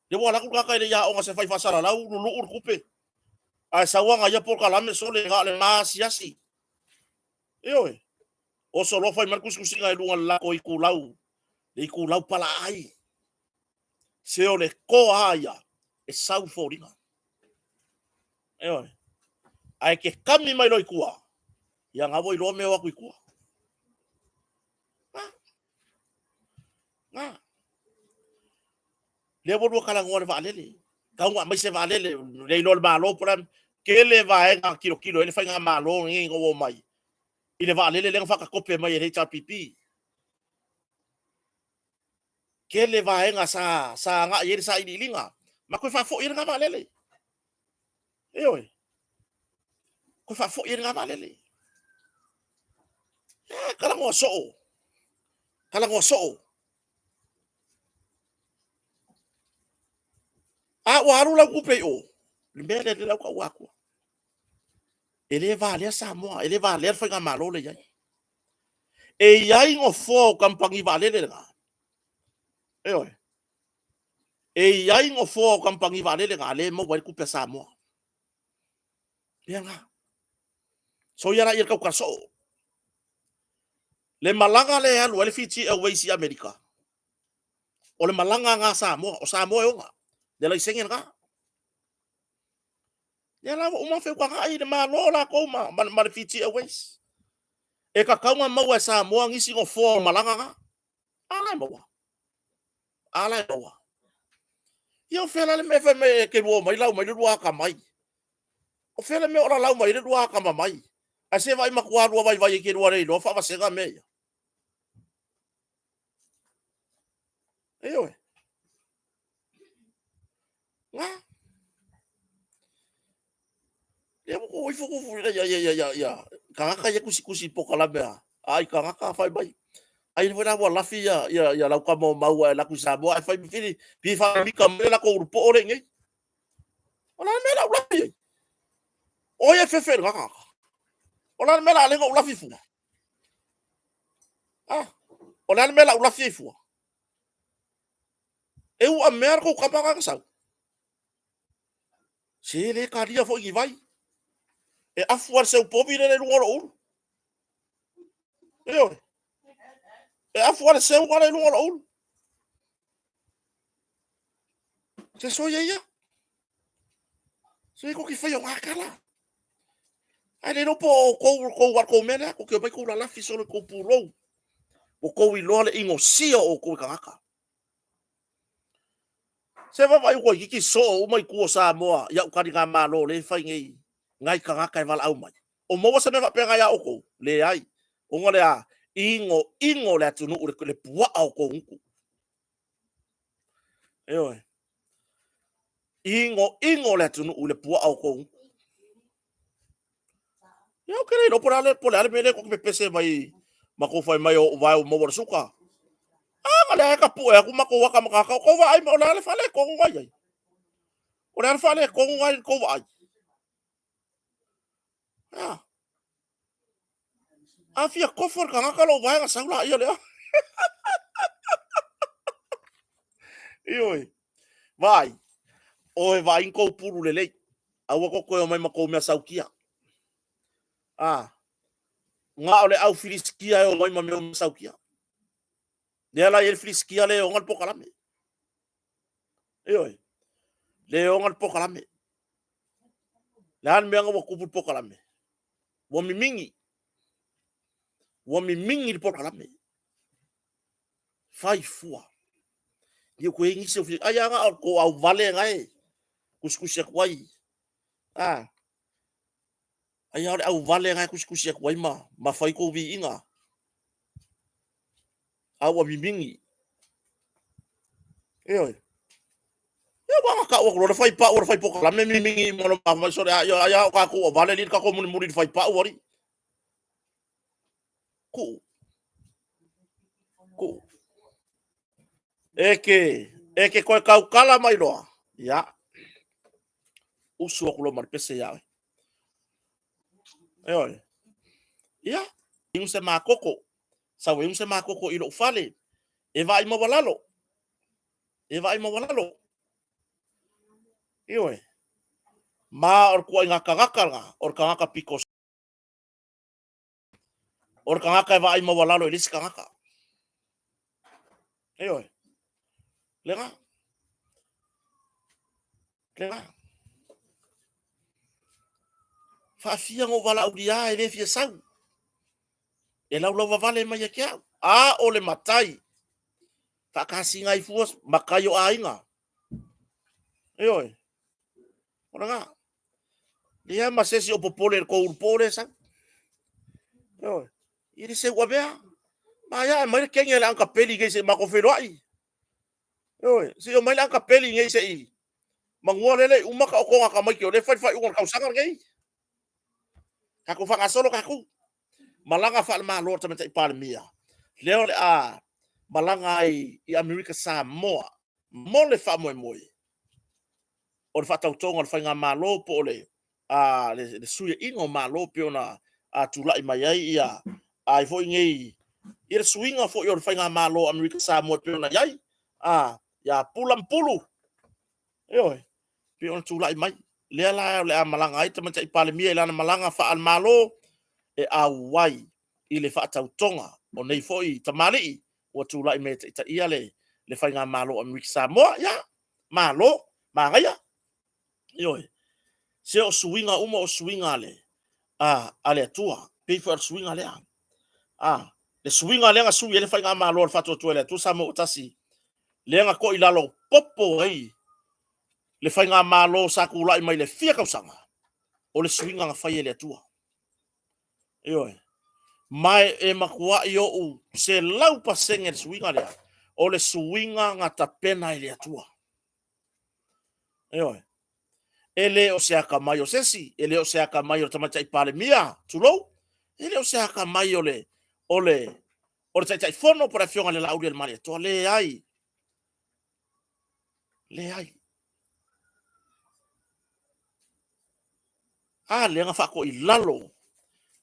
Lea ua alu atu le tagata e le i aoga se fai faasalalau, luluu le tupe. Ae sau aga ia polokalame sole na o le ma asiasi. Ioe. Oso loa fai mai le tusitusiga i luga o le lako itulau, le itulau palaai. Se o le toa a ia e sau foliga. Ioe. Ae ke kami mai loa i tua, ia na ua iloa mea o atu i tua. Na. Na. Lea ua lua talanoa i le vaalele. Tau na aumai se vaalele, le iloa le Malo po o le a. Tele vaega na tilotilo i ai le faigamalo lenei ina ua omai i le vaalele lea na faatatope mai e le HRPP. Tele vaega sa agai i ai le sailiiliga ma toe faafoi ai lena vaalele. Ioe. Toe faafoi ai lena vaalele. E talanoa soo. Talanoa soo. A ua alu lau tupe i o, le mea lea lea ua taua atua. E le valea Samoa, e le valea le faigamalo lea e i ai. E i ai nofoa o kamupani vaalele lena. Ioe. E i ai nofoa o kamupani vaalele lena lea e maua ai le tupe a Samoa. Mea na. Soia laia le tautala soo. Le malaga lea e alu ai le Fiji Airways i Amerika, o le malaga lena a Samoa, o Samoa e ona, le laisene lena. Lea la ua uma ona feutagai le Malo latou ma le Fiji Airways. E tatau ona maua e Samoa nisi nofoa o malaga na. A la e maua. A la e maua. Ia o fea la le mea e fai mai e te lua omai lau mai le lua atamai? O fea le mea o lalau mai ai le lua atamamai? Ae se vaai matua lua vaivai e te lua le iloa faavasega mea ia. Ioe. Na. Lea ua tou ifo tou ia ia ia ia tagata ia tusitusi i polokalame a ai tagata fai mai. Ai foi la ua lafi ia ia ia lau tama o mau ae alu atu i Samoa ae fai fili fili faamika mai le latou ulupoo lea i inei. O le a le mea la u lafi ai? O ai e fefe i lena tagata? O le a le mea la a le na ou lafi fua? Ah, o le a le mea la u lafi ai fua? E u'a mea le tou tama na na sau. Se le talia foi ni vai. E afu lava le seu povi lele i luga o lou ulu. Ioe. E afu lava le seu lele i luga o lou ulu. Se soia ia. Se tou te faia o ngā tala. Ae le iloa po o outou, outou, a tou mea lea, tou te omai tou lalafi solo i tou pulou. Ua tou iloa le inosia o outou e tagata. Se vaavaai ua toeitiiti soo uma itu o Samoa i au taligamalo lea e fai nei nai tagata e valaau mai. O maua se mea faapena ia outou? Leai. Ona o le a? Inoino le atunuu i le puaa o tou gutu. Ioe. Inoino le atunuu i le puaa o tou gutu. Ia ou te le iloa po o le a le mea lea tou te pepese mai ma tou fai mai o ou vae ua maua le suka. A na lea e tapue atu matou ata ma tagata, o tou vaai mai o le a le faaletonu na i ai? O le a le faaletonu na i le tou vaai? A, a fia kofo le tagata lou vae ona sau laia lea. Ioe. Vaai, oe vaai ni tou pulu lelei. Aua tou toe omai ma tou mea saukia. A, na o le au Filisitia e omai ma mea saukia. Lea la e i ai le Filisitia lea e ona le polokalame. Ioe. Lea e ona le polokalame. Le a le mea na ua tupu le polokalame? Ua mimigi. Ua mimigi le polokalame. Fai fua. Ia ua toe i ai nisi o fia... Ai lava na o tou auvale na e tusitusi atu ai. A. Ai lava o le auvale na e tusitusi atu ai ma fai tou viiga. A ua mimigi. Ioe. Ia ua na tau atu loa le fai pau o le fai polokalame mimigi mo le mai sole a ia ai o tatou auvale alii le tatou mulimuli i le fai pau alii. Kuu. Kuu. E ke, e ke koe kaukala mai loa. Ia. Usu aku loa ma le pese ia oe. Ioe. Ia, inu se makoko. Sau e inu se makoko i lou fale. E vaai maualalo. E vaai maualalo. Ioe. Ma o le tuuaiga tagata lena, o le tagata pito o le tagata e vaai maualalo i le isi tagata. Ioe. Lena. Lena. Faafia na ou valaaulia e le fia sau. E laulauvavale mai ia te au. A o le matai. Faakasina ai fua matai o aiga. Ioe. O lena. Leai ma se isi o popole i le tou ulupo lea e sau. Ioe. E le seu avea. Ma ia ae mai le kenge a le Uncle Peli nei se i matou feiloai. Ioe. Se i omai le Uncle Peli nei se i manua lele i uma taotoga a tamaiti o lea e fai le faaiuga o le tausaga lenei. Tatou faagasolo tatou. Malaga faale-Malo a le Tamaitai Palemia, lea o le a malaga ai i Amerika Samoa mo le faamoemoe o le faatautoga o le faigamalo po o le le suiaiga o Malo pei ona tulai mai ai ia ai foi nei ia le suiga foi o le faigamalo o Amerika Samoa pei ona i ai ia Pula ma Pulu, ioe, pei ona tulai mai. Lea la o le a malaga ai Tamaitai Palemia i lana malaga faale-Malo e auai i le faatautoga o nei foi tamalii ua tulai mai e taitaia le faigamalo o Amerika Samoa. Ia, malo, manaia. Ioe. Se o suiga uma o suiga a le Atua. Pei foi o le suiga lea. Le suiga lea na sui ai le faigamalo a le Faatuatua i le Atua Samoa ua Tasi, lea na toilalo popo ai le faigamalo sa tulai mai le fia tausaga, o le suiga na fai e le Atua. Ioe. Ma e matuai ou 100% le suiga lea, o le suiga na tapena e le Atua. Ioe. E le o se atamai o se isi, e le o se atamai o le Tamaitai Palemia, tulou, e le o se atamai o le o le o le Taitaifono po o le Afioga i le Laaulialemalietoa, leai. Leai. A lea na faatoilalo,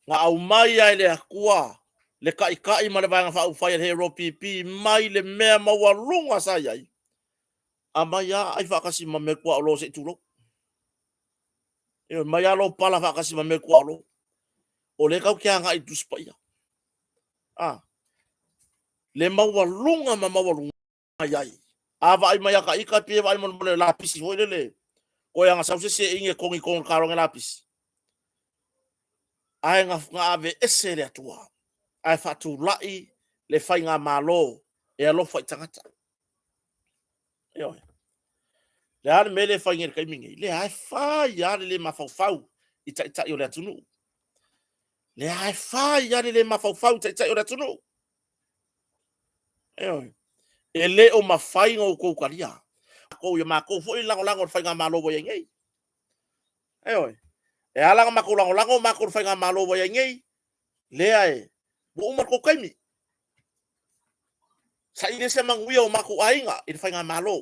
na aumai lava e le Atua le Taitai ma le Vaega Faaupufai a le HRPP mai le mea maualuga sa i ai, aumai lava ai faatasi ma mea tuaolo se i tulou. Ioe, mai lava lou pala faatasi ma mea tuaolo. O lea tatou te agai i le Tusi Paia. A, le maualuga ma maualuga i ai. A vaai mai ia ta ita, e pei e vaai mo le lapisi foi lele, koe ana sau se isi e igi e togi i totonu o le kaloga lapisi. Ae na aveese e le Atua, ae faatulai le faigamalo e alofa i tagata. Ioe. Le a le mea lea e fai nei i le taimi nei? Lea e fai lava le le mafaufau i taitai o le atunuu. Lea e fai lava le le mafaufau i taitai o le atunuu. Ioe. E le o mafai ona outou talia. Kou ia matou foi lagolago i le faigamalo ua i ai nei. Ioe. E ala ona matou lagolago matou i le faigamalo ua i ai nei, lea e ua uma le tou taimi. Saili ai se manuia o matou aiga i le faigamalo.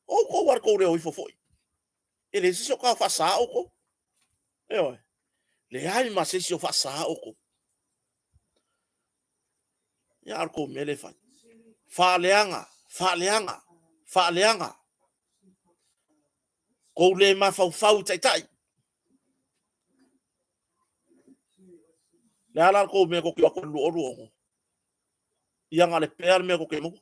O outou lava le tou le o ifo foi. E leai se isi o ta faasa outou. Ioe. Leai ma se isi o faasa outou. Ia, a o le tou mea lea e fai. Faaleaga, faaleaga, faaleaga. Kou le mafaufau i taitai. Le a la le tou mea tou te o atu i le 2026? Ia na o le pea le mea tou te maua.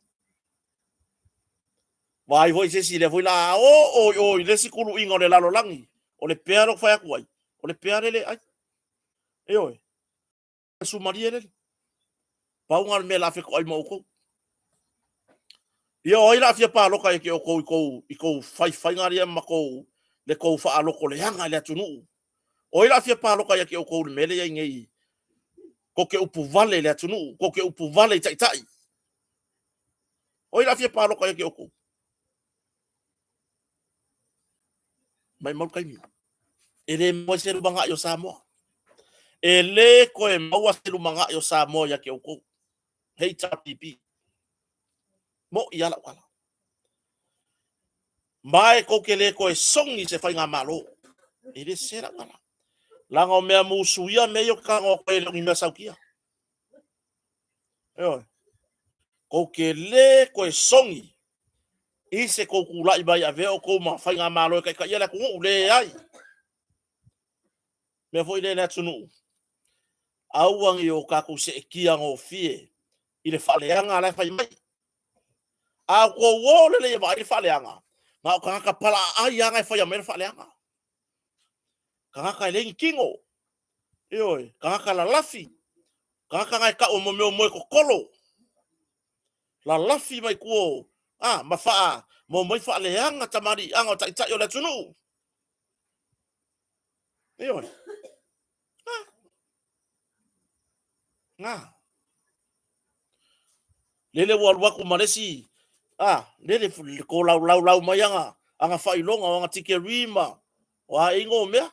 Vaai foi se isi, lea foi la a oo i o i le isi tuluiga o le lalolagi, o le pea lea ou te fai atu ai, o le pea lea le ai. Ioe. Sumalie lele. Pau lena o le mea o le a fetoai ma outou. Ia o ai la a fia palota ia te outou i tou, i tou faifaiga ia ma tou, le tou faalotoleaga i le atunuu? O ai la a fia palota ia te outou i le mea lea e i ai nei? Tou te upu vale i le atunuu, tou te upu vale i taitai. O ai la a fia palota ia te outou? Maumau le taimi. E le maua se lumanai o Samoa. E le toe maua se lumanai o Samoa ia te outou. HRPP. Mo'i lava lau tala. Ma e tou te le toe sogi i se faigamalo. E le sese lau tala. Leaga o mea musuia mea ia ou te talanoa atu ai e le o ni mea sautia. Ioe. Tou te le toe sogi i se tou tulai mai avea outou ma faigamalo e taitaia le atunuu. Leai. Mea foi lea le atunuu, aua ne i o tatou seetia gofie i le faaleaga la e fai mai. A outou o lelei e vaai le faaleaga, na o tagata palaaai lava e faia mai le faaleaga. Tagata e leai ni tino, ioe, tagata lalafi, tagata na e tau o mea o moe totolo, lalafi mai tua o, a, ma faa, ma omai faaleaga tamaliiaga o taitai o le atunuu. Ioe. Ah. Na. Lele ua alu atu ma le isi, a, lele le tolaulaulau mai aga, aga faailoga o aga tikeri ma, o a ea igoa o mea.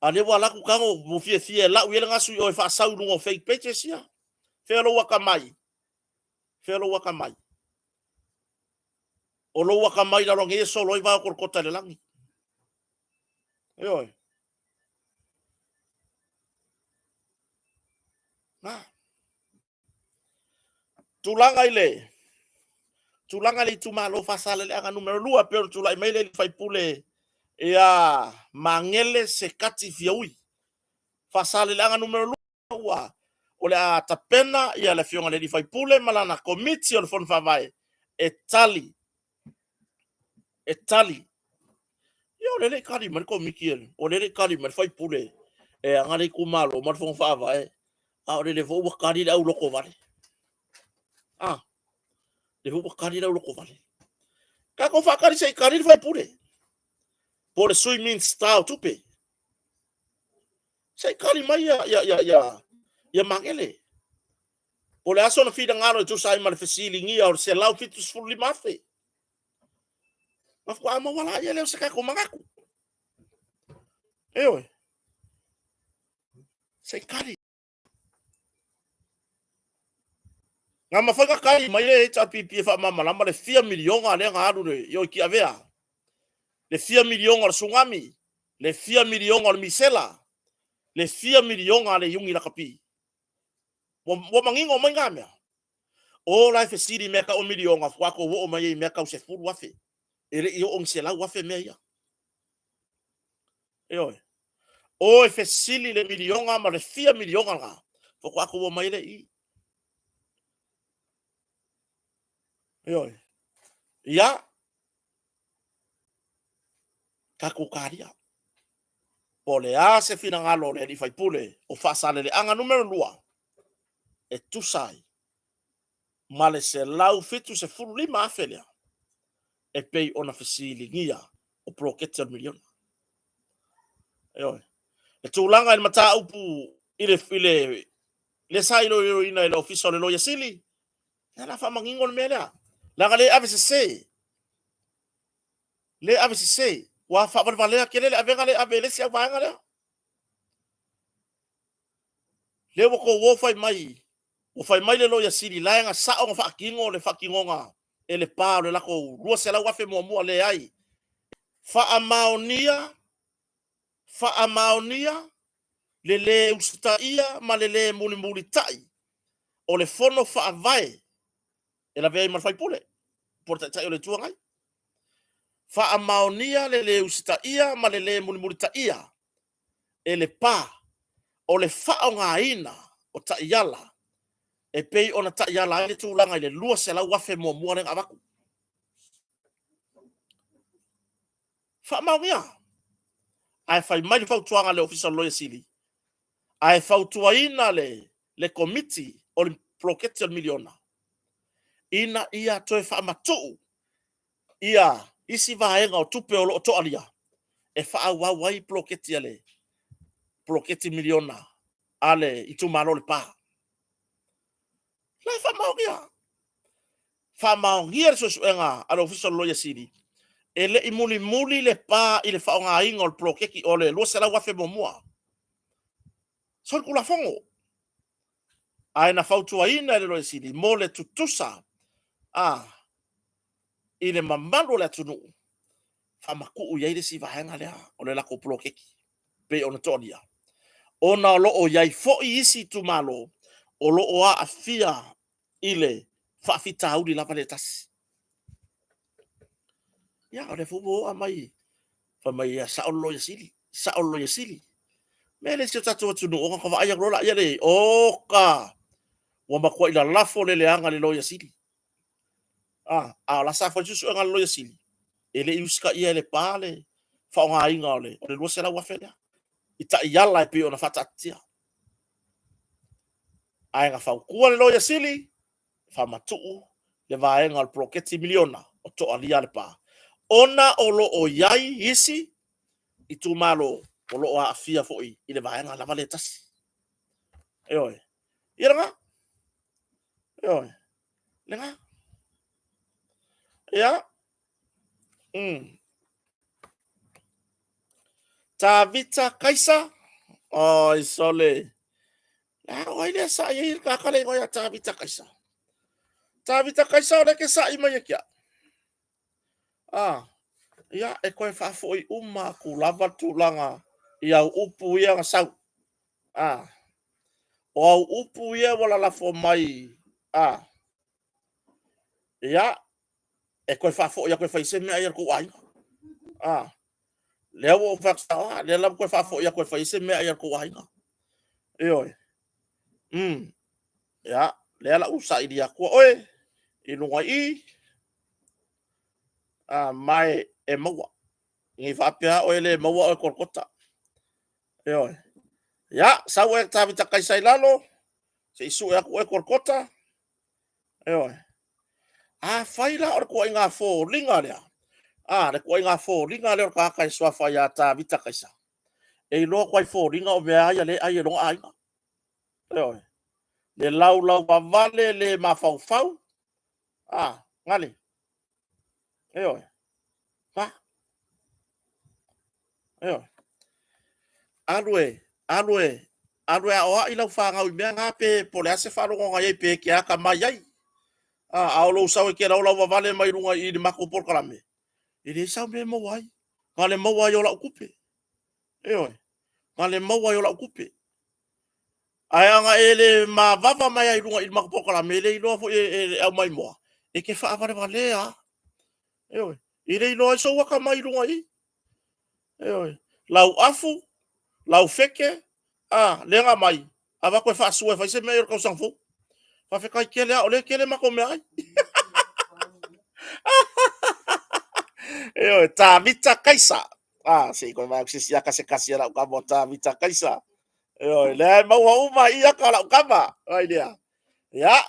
A lea ua alu atu tago ua fiafia e lau i ai le gasu i o e faasau i luga o fake pages ia. Fea lou atamai? Fea lou atamai? O lou atamai i lalo nei e solo ai vao Kolokota i le lagi. Ioe. Na. Tulaga i le tulaga i le itumalo Faasaleleaga numera 2 pei ona tulai mai le sui usufono ia Magele Sekati Fiaui. Faasaleleaga numera 2 ua o le a tapena ia le afioga i le sui usufono ma lana komiti o le Fono Faavae e tali e tali. Ia o lea e le i tali mai le komiti, o lea e le i tali mai le sui usufono e ana le itumalo ma le Fono Faavae, a o lele foi ua tali le aulotovale. A, lea foi ua tali le aulotovale. Tatou faatali se i tali le sui usufono po o le Sui Minisita o Tupe. Se i tali mai ia Magele. Po o le a sona finagalo e tusa ai ma le fesiligia o le $175,000. Na faatoa maua laia lea o se tatou manatu. Ioe. Se i tali. Na mafai na tali mai le HRPP e faamalamalama le fia miliona lea na alu i o i Tiavea, le fia miliona o le Tsunami, le fia miliona o le Misela, le fia miliona a le Iuni Lakapi. Ua manino mai na mea. O la e fesili i mea tau o miliona, faatoa tou oo mai ai i mea tau 10,000. E le i oo ni 100,000 mea ia. Ioe. O e fesili le miliona ma le fia miliona lena, faatoa tou oo mai ai lea i i. Ioe. Ia, tatou talia. Po o le a se finagalo o le alii faipule o Faasaleleaga numera 2 e tusa ai ma le $175,000 lea e pei ona fesiligia o poloketi o le miliona. Ioe. Le tulaga i le mataupu i le, i le, le sa iloiloina e le Ofisa o le Loia Sili, ia la faamanino le mea lea. Leaga le ave sese, le ave sese, ua faavalevalea tele le avega lea e ave e le isi auvaega lea. Lea ua tou o fai mai, ua fai mai le Loia Sili la e na sao na faatino le faatinoga e le pa o le latou 200,000 muamua, leai. Faamaonia, faamaonia le lē usitaia ma le lē mulimulitai o le Fono Faavae e lavea ai ma le faipule po o le Taitai o le Itu Agai. Faamaonia le lē usitaia ma le lē mulimulitaia e le pa o le faaaogaina o taiala e pei ona taiala ai le tulaga i le 200,000 muamua lea na avatu. Faamaonia. Ae fai mai le fautuaga a le Ofisa o le Loia Sili, ae fautuaina le Komiti o le Poloketi o le Miliona ina ia toe faamatuu ia isi vaega o tupe o lo o toalia e faaauau ai poloketi a le poloketi miliona a le itumalo o Lepa. La e faamaonia. Faamaonia le suesuega a le Ofisa o le Loia Sili, e le i mulimuli Lepa i le faaaogaina o le poloketi o le 200,000 muamua. Solitulafono. Ae na fautuaina e le Loia Sili mo le tutusa a i le mamalu o le atunuu, faamatuu i ai le isi vaega lea o le latou poloketi pei ona toalia, ona o lo o i ai foi isi itumalo o lo o aafia i le faafitauli lava lea e tasi. Ia, o lea foi ua oo mai, fai mai, ia, sao le Loia Sili, sao le Loia Sili. Mea le si o tatou atunuu, ona ka vaai atu loa laia le, oka! Ua matuai lalafo le leaga i le Loia Sili. A, a o la sa fai le suesuega a le Loia Sili, e le i usitaia e Lepa le faaaogaina o le $200,000 lea i taiala e pei ona faataatitia. Ae na fautua le Loia Sili, faamatuu le vaega o le poloketi miliona o toalia Lepa, ona o lo o i ai isi itumalo o lo o aafia foi i le vaega lava lea e tasi. Ioe. Ia lena. Ioe. Lena. Ia. Tavita Kaisa. Oi, sole. A o ai lea sa'i ai le tagata le igoa ia Tavita Kaisa? Tavita Kaisa o lea ke sa'i mai e ke au. Ah, ia, e toe faafoi uma atu lava le tulaga i au upu ia na sau. Ah, o au upu ia ua lalafo mai, ah, ia, e toe faafoi atu e fai se mea ai a le tou aiga. Ah, lea ua ou fai atu sao, ah, lea la ua toe faafoi atu e fai se mea ai a le tou aiga. Ioe. Ia, lea la ua saili atu oe i luga i i, ah, ma e maua. Nei faapea oe le maua oe Kolokota. Ioe. Ia, sau oe Tavita Kaisa i lalo, se i sue atu oe Kolokota. Ioe. Afai la o le tuaiga foliga lea, a, le tuaiga foliga lea o le tagata e suafa ia Tavita Kaisa, e iloa atu ai foliga o mea ia lea e ai e lona aiga. Ioe. Le laulauvavale, le mafaufau, a, gale. Ioe. Ha. Ioe. Alu e, alu e, alu e aoai lau fanau i mea na pe po o le a se faalogo na i ai pe e te atamai ai. A, a o lou sau e te laulauvavale mai luga i le matou polokalame, e leai sau mea e maua ai. Na o le maua ai o lau tupe. Ioe. Na o le maua ai o lau tupe. Ae ana e le mavava mai ai i luga i le matou polokalame, e le iloa foi e le aumaimoa, e te faavalevalea lava. Ioe. E le iloa ai sou atamai i luga i i. Ioe. Lau afu, lau feke, a, lea na aumai, avatu e faasua e fai se mea i le tausaga fou. Faafetai tele lava, o lea e tele matou meaai. Ioe, Tavita Kaisa. A, se i koe vaai atu se isi aka se tasi a lau tama o Tavita Kaisa. Ioe, lea e maua uma i aka o lau tama. Vai lea. Ia,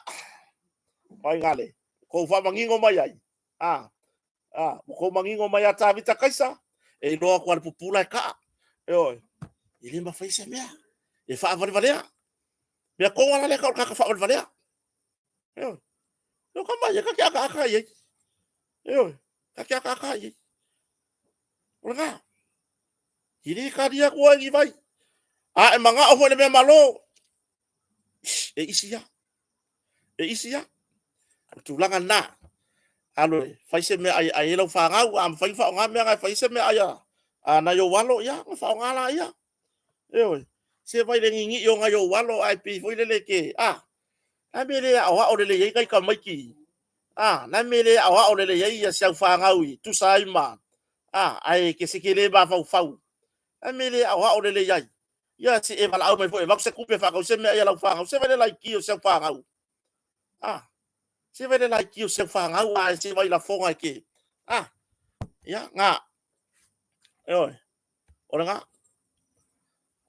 vai gale. Kou faamanino mai ai. A, a, ua kou manino mai a Tavita Kaisa, e iloa atu a le pupula e kaa. Ioe, e le mafai se mea. E faavalevalea. Mea tonu la lea tau o le tagata faavalevalea. Ioe. Io ka mai, e ka ke akaaka i ai. Ioe, ka ke akaaka i ai. O lena. I le kalia atu ai ni vai. A e mangao foi le mea malo. E isi ia. E isi ia. O le tulaga lena. Alo e fai se mea ai ai lau fanau, a mafai ona faaaoga mea na e fai se mea ai a nai ou alo, ia, ona faaaoga laia. Ioe. Se vai le ninii o nai ou alo ae pei foi lele ke, a, na mea le aoao lelei ai nai tamaiti, a, na mea le aoao lelei ai ia si au fanau i tusa ai ma, a, ae ke se ke le mafaufau, na mea le aoao lelei ai. Ia se e valaau mai foi e avatu se tupe e faatau se mea ai a lau fanau, se vai le laiti o si au fanau. A, se vai le laiti o si au fanau ae se vai lafoga e ke, a, ia, na, ioe. O lena.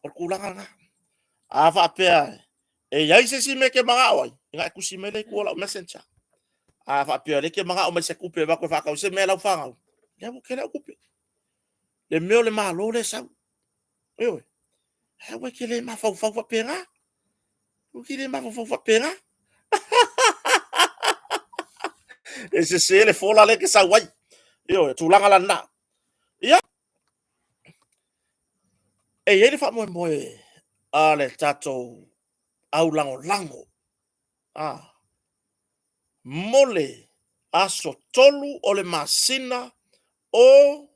O le tulaga lena. A faapea e i ai se isi mea e te manao ai, ina e tusi mai lea i tua o lau messenger. A faapea o lea e te manao mai se tupe e avatu e faatau se mea i lau fanau, lea ua tele au tupe. Le mea o le Malo lea e sau. Ioe. Aua e te le mafaufau faapena. Aua e te le mafaufau faapena. E sese le fola lea e te sau ai. Ioe, tulaga la lena. Ia, e i ai le faamoemoe a le tatou aulagolago a, mo le aso 3 o le masina o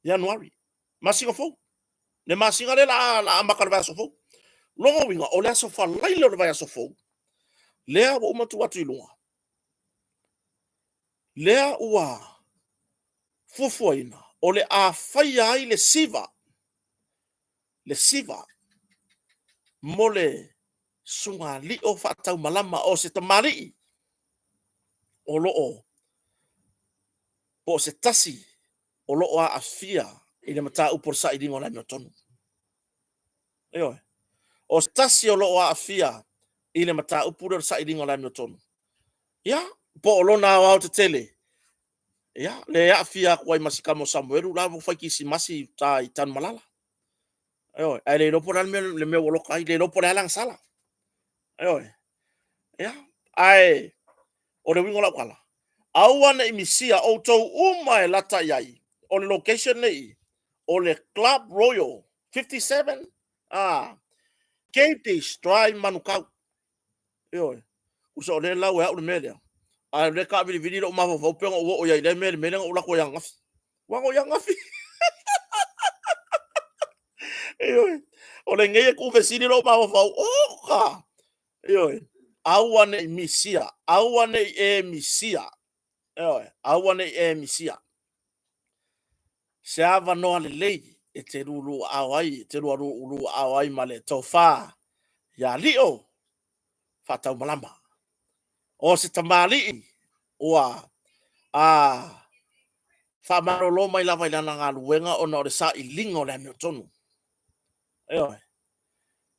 Ianuari, masina fou. Le masina lea la a amata le vaiaso fou. Lona uiga, o le aso Faraile o le vaiaso fou, lea ua uma tuu atu i luga, lea ua fuafuaina o le a faia ai le siva, le siva. mo le sugalio faataumalama o se tamalii o lo o po o se tasi o lo o aafia i le mataupu o le sailiga o le amiotonu. Ioe. O se tasi o lo o aafia i le mataupu lea o le sailiga o le amiotonu, ia, po o lona aoaotetele, ia, le aafia atu ai ma si tama o Samuelu la ua fai kisimasi i uta i Tanumalala. Ioe, ae le iloa po o le a le mea ua loka ai, le iloa po o le a lana sala. Ioe. Ia, ae o le uiga o lau tala, aua ne i misia outou uma e lata i ai, o le location nei, o le Club Royal 57 Cape Drive Manukau. Ioe. Uso o lea lau e au le mea lea. Ae o lea tavilivili lou mafaufau pe na ou oo i ai i lea mea i le mea lea na ou alu atu ai ananafi. Ua na i ananafi. Ioe. O lenei e tuufesili lou mafaufau, oka! Ioe. Aua ne i misia, aua ne i e misia. Ioe, aua ne i e misia. Se avanoa lelei e te lulu aao ai, e te lulu aao ai ma le tofa ia Lio faataumalama. O se tamalii ua a faamalolo mai lava i lana galuega ona o le sailiga o le amiotonu. Ioe.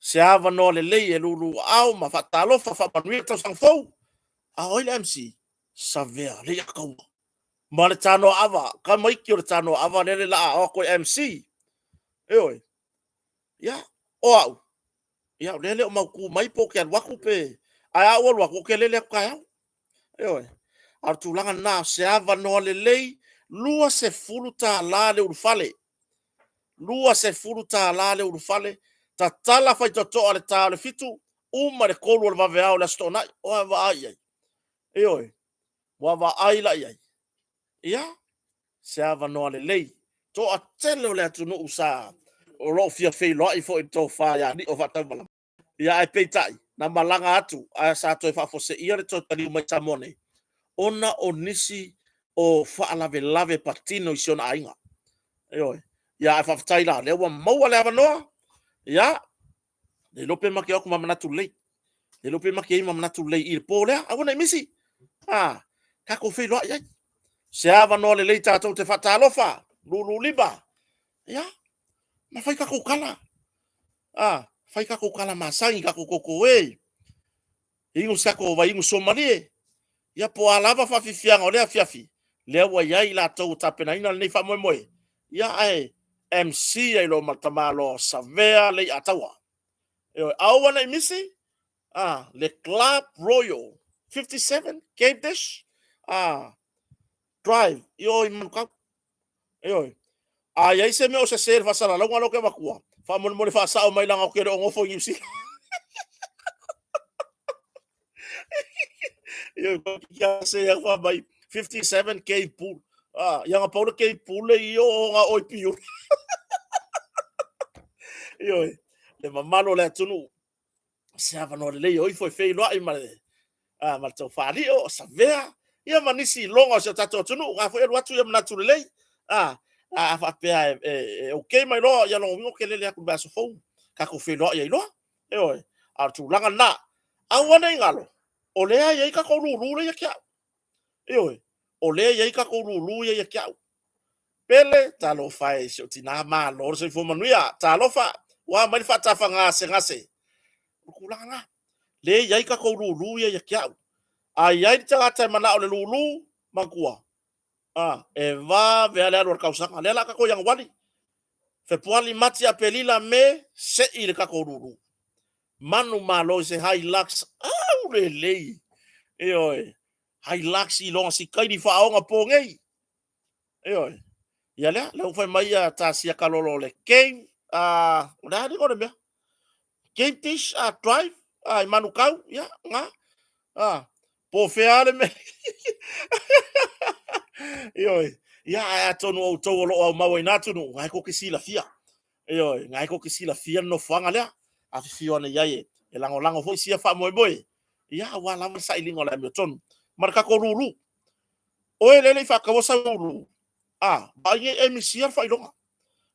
Se avanoa lelei e lulu aao ma faatalofa faamanuia tausaga fou. A o ai le MC? Savea Leiataua ma le Tanoaava, tamaiti o le Tanoaava lea le laa o atu e MC. Ioe. Ia, o au, ia o lea le o mautu mai po o te alu atu pe, ae a ou alu atu, ou te lele atu taeao. Ioe. A o le tulaga lena, o se avanoa lelei, $20 le ulufale. $20 le ulufale, tatala faitotoa i le ta o le 7, uma i le 3 o le vaveao o le Aso Toonai. Ua vaai i ai? Ioe. Ua vaai la i ai? Ia, se avanoa lelei. Toatele o le atunuu sa o lo o fia feiloai foi i le tofa ia Lio Faataumalama. Ia ae peitai, na malaga atu ae sa toe faafuaseia le toe taliu mai i Samoa nei, ona o nisi o faalavelave patino i si ona aiga. Ioe. Ia ae faafetai la, o lea ua maua le avanoa. Ia, le iloa pe ma te o atu ma manatu lelei. Le iloa pe ma te i ai ma manatu lelei i le po lea, aua ne i misi. A, tatou feiloai ai. Se avanoa lelei tatou te faatalofa, lulu lima. Ia, ma fai tatou tala. A, fai tatou tala masani, tatou toto e, inu se tatou vaiinu suamalie, ia po o a lava faafiafiaga o lea afiafi, lea ua i ai i latou ua tapenaina lenei faamoemoe, ia ae MC ai loa ma le tamaloa Savea Leiataua. Ioe, aua ne i misi, a, le Club Royal 57 Cape Dish, a, Drive i o i Manukau. Ioe. A i ai se mea o sese i le faasalalauga lea ou te avatua, faamolemole faasao mai leaga ou te le o nofo i Niu Sila. Ioe, kia se ia fa mai 57 Cave Pool. Ah, ia nga paula Cave Pool le i o nga oi piu. Ioe, le mamalu o le atunuu se avanoa lelei o ifo e feiloai ma le ma le taufaalio o Savea, ia ma nisi iloga o si o tatou atunuu. A foi e alu atu ia manatu lelei, a faapea e okay mai loa, ia lona uiga ou te lele atu i le vaiaso fou, tatou feiloai ai loa. Ioe, a o le tulaga lena. Aua ne i galo, o lea e i ai tatou lulu lea ia te au. Ioe, o lea e i ai tatou lulu ia ia te au. Pele, talofa e si ou tina, malo le soifua manuia. Talofa, ua aumai le faatafaga gasegase. O le tulaga lena. Lea e i ai tatou lulu ia ia te au. A i ai le tagata e manao i le lulu, manatua, e vave lava le alu o le tausaga. Lea o le a tatou Ianuari, Fepuari, Mati, Aperila, Me, sei le tatou lulu. Manumalo i se Hilux, au lelei. Ioe, Hilux i lona sikaili faaoga po nei. Ioe. Ia lea, lea ua fai mai ia Tasia Kalolo o le Cave, o le a alii o le mea? Cave Dish Drive i Manukau, ia, na. Po o fea le mea. Ioe. Ia, ae atonu o outou o lo o aumau ai na atunuu, na e tou te silafia. Ioe, na e tou te silafia le nofoaga lea. Afifio ane i ai e lagolago foi sia faamoemoe. Ia, aua lava le sailiga o le amiotonu. Ma le tatou lulu. Oe lea e le i faataua sau lulu, vaai nei e misia le faailoga.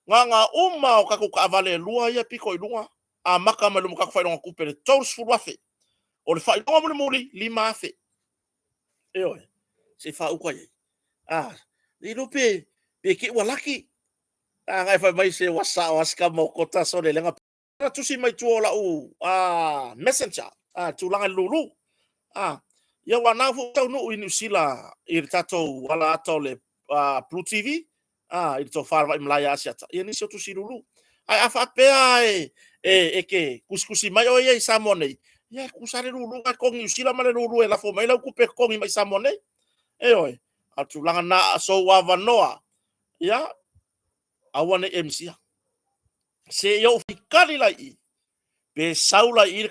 Na ona uma o tatou taavale e lua ia pito i luga, Amata mai luma tatou faailoga tupe le 30,000. O le faailoga mulimuli, 5,000. Ioe, se i faauta i ai. A, le iloa pe te i ua laki. A na e fai mai se ua sao lava si tama o Kota sole lea na tusi mai tua o lau messenger, tulaga i le lulu. Ia aua o lena foi ua taunuu i Niu Sila i le tatou ala ata o le Blue TV, i le tofa i le Vaimalae ia Asiata, ia nisi o tusi lulu. Ae a faapea e te tusitusi mai oe ia i Samoa nei, ia e tutusa lava le lulu na e totogi i Niu Sila ma le lulu e lafo mai ai lau tupe e totogi mai i Samoa nei. Ioe, a o le tulaga lena, a o sou avanoa, ia, aua ne i e misia. Se i ou faitali la i i, pe sau la i i,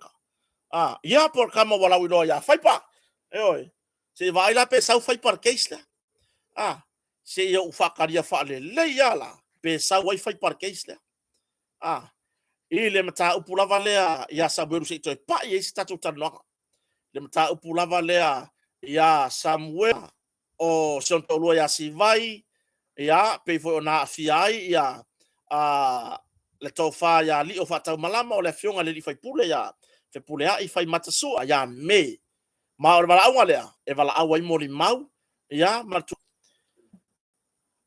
ia po o le tama ua lauiloa ia Faipa. Ioe, se i vaai la pe sau Faipa i le case lea. Se i ou faatalia faalelei lava la, pe sau ai Faipa i le case lea. I le mataupu lava lea ia Samuelu se i toe pai i ai se tatou talanoaga. Le mataupu lava lea ia Samuelu o si ona toalua ia Sivai, ia, pei foi ona aafia ai ia le tofa ia Lio Faataumalama, o le afioga i le sui usufono ia Fepuleai Faimatasua ia Me. Ma o le valaauga lea e valaau ai molimau, ia, ma le.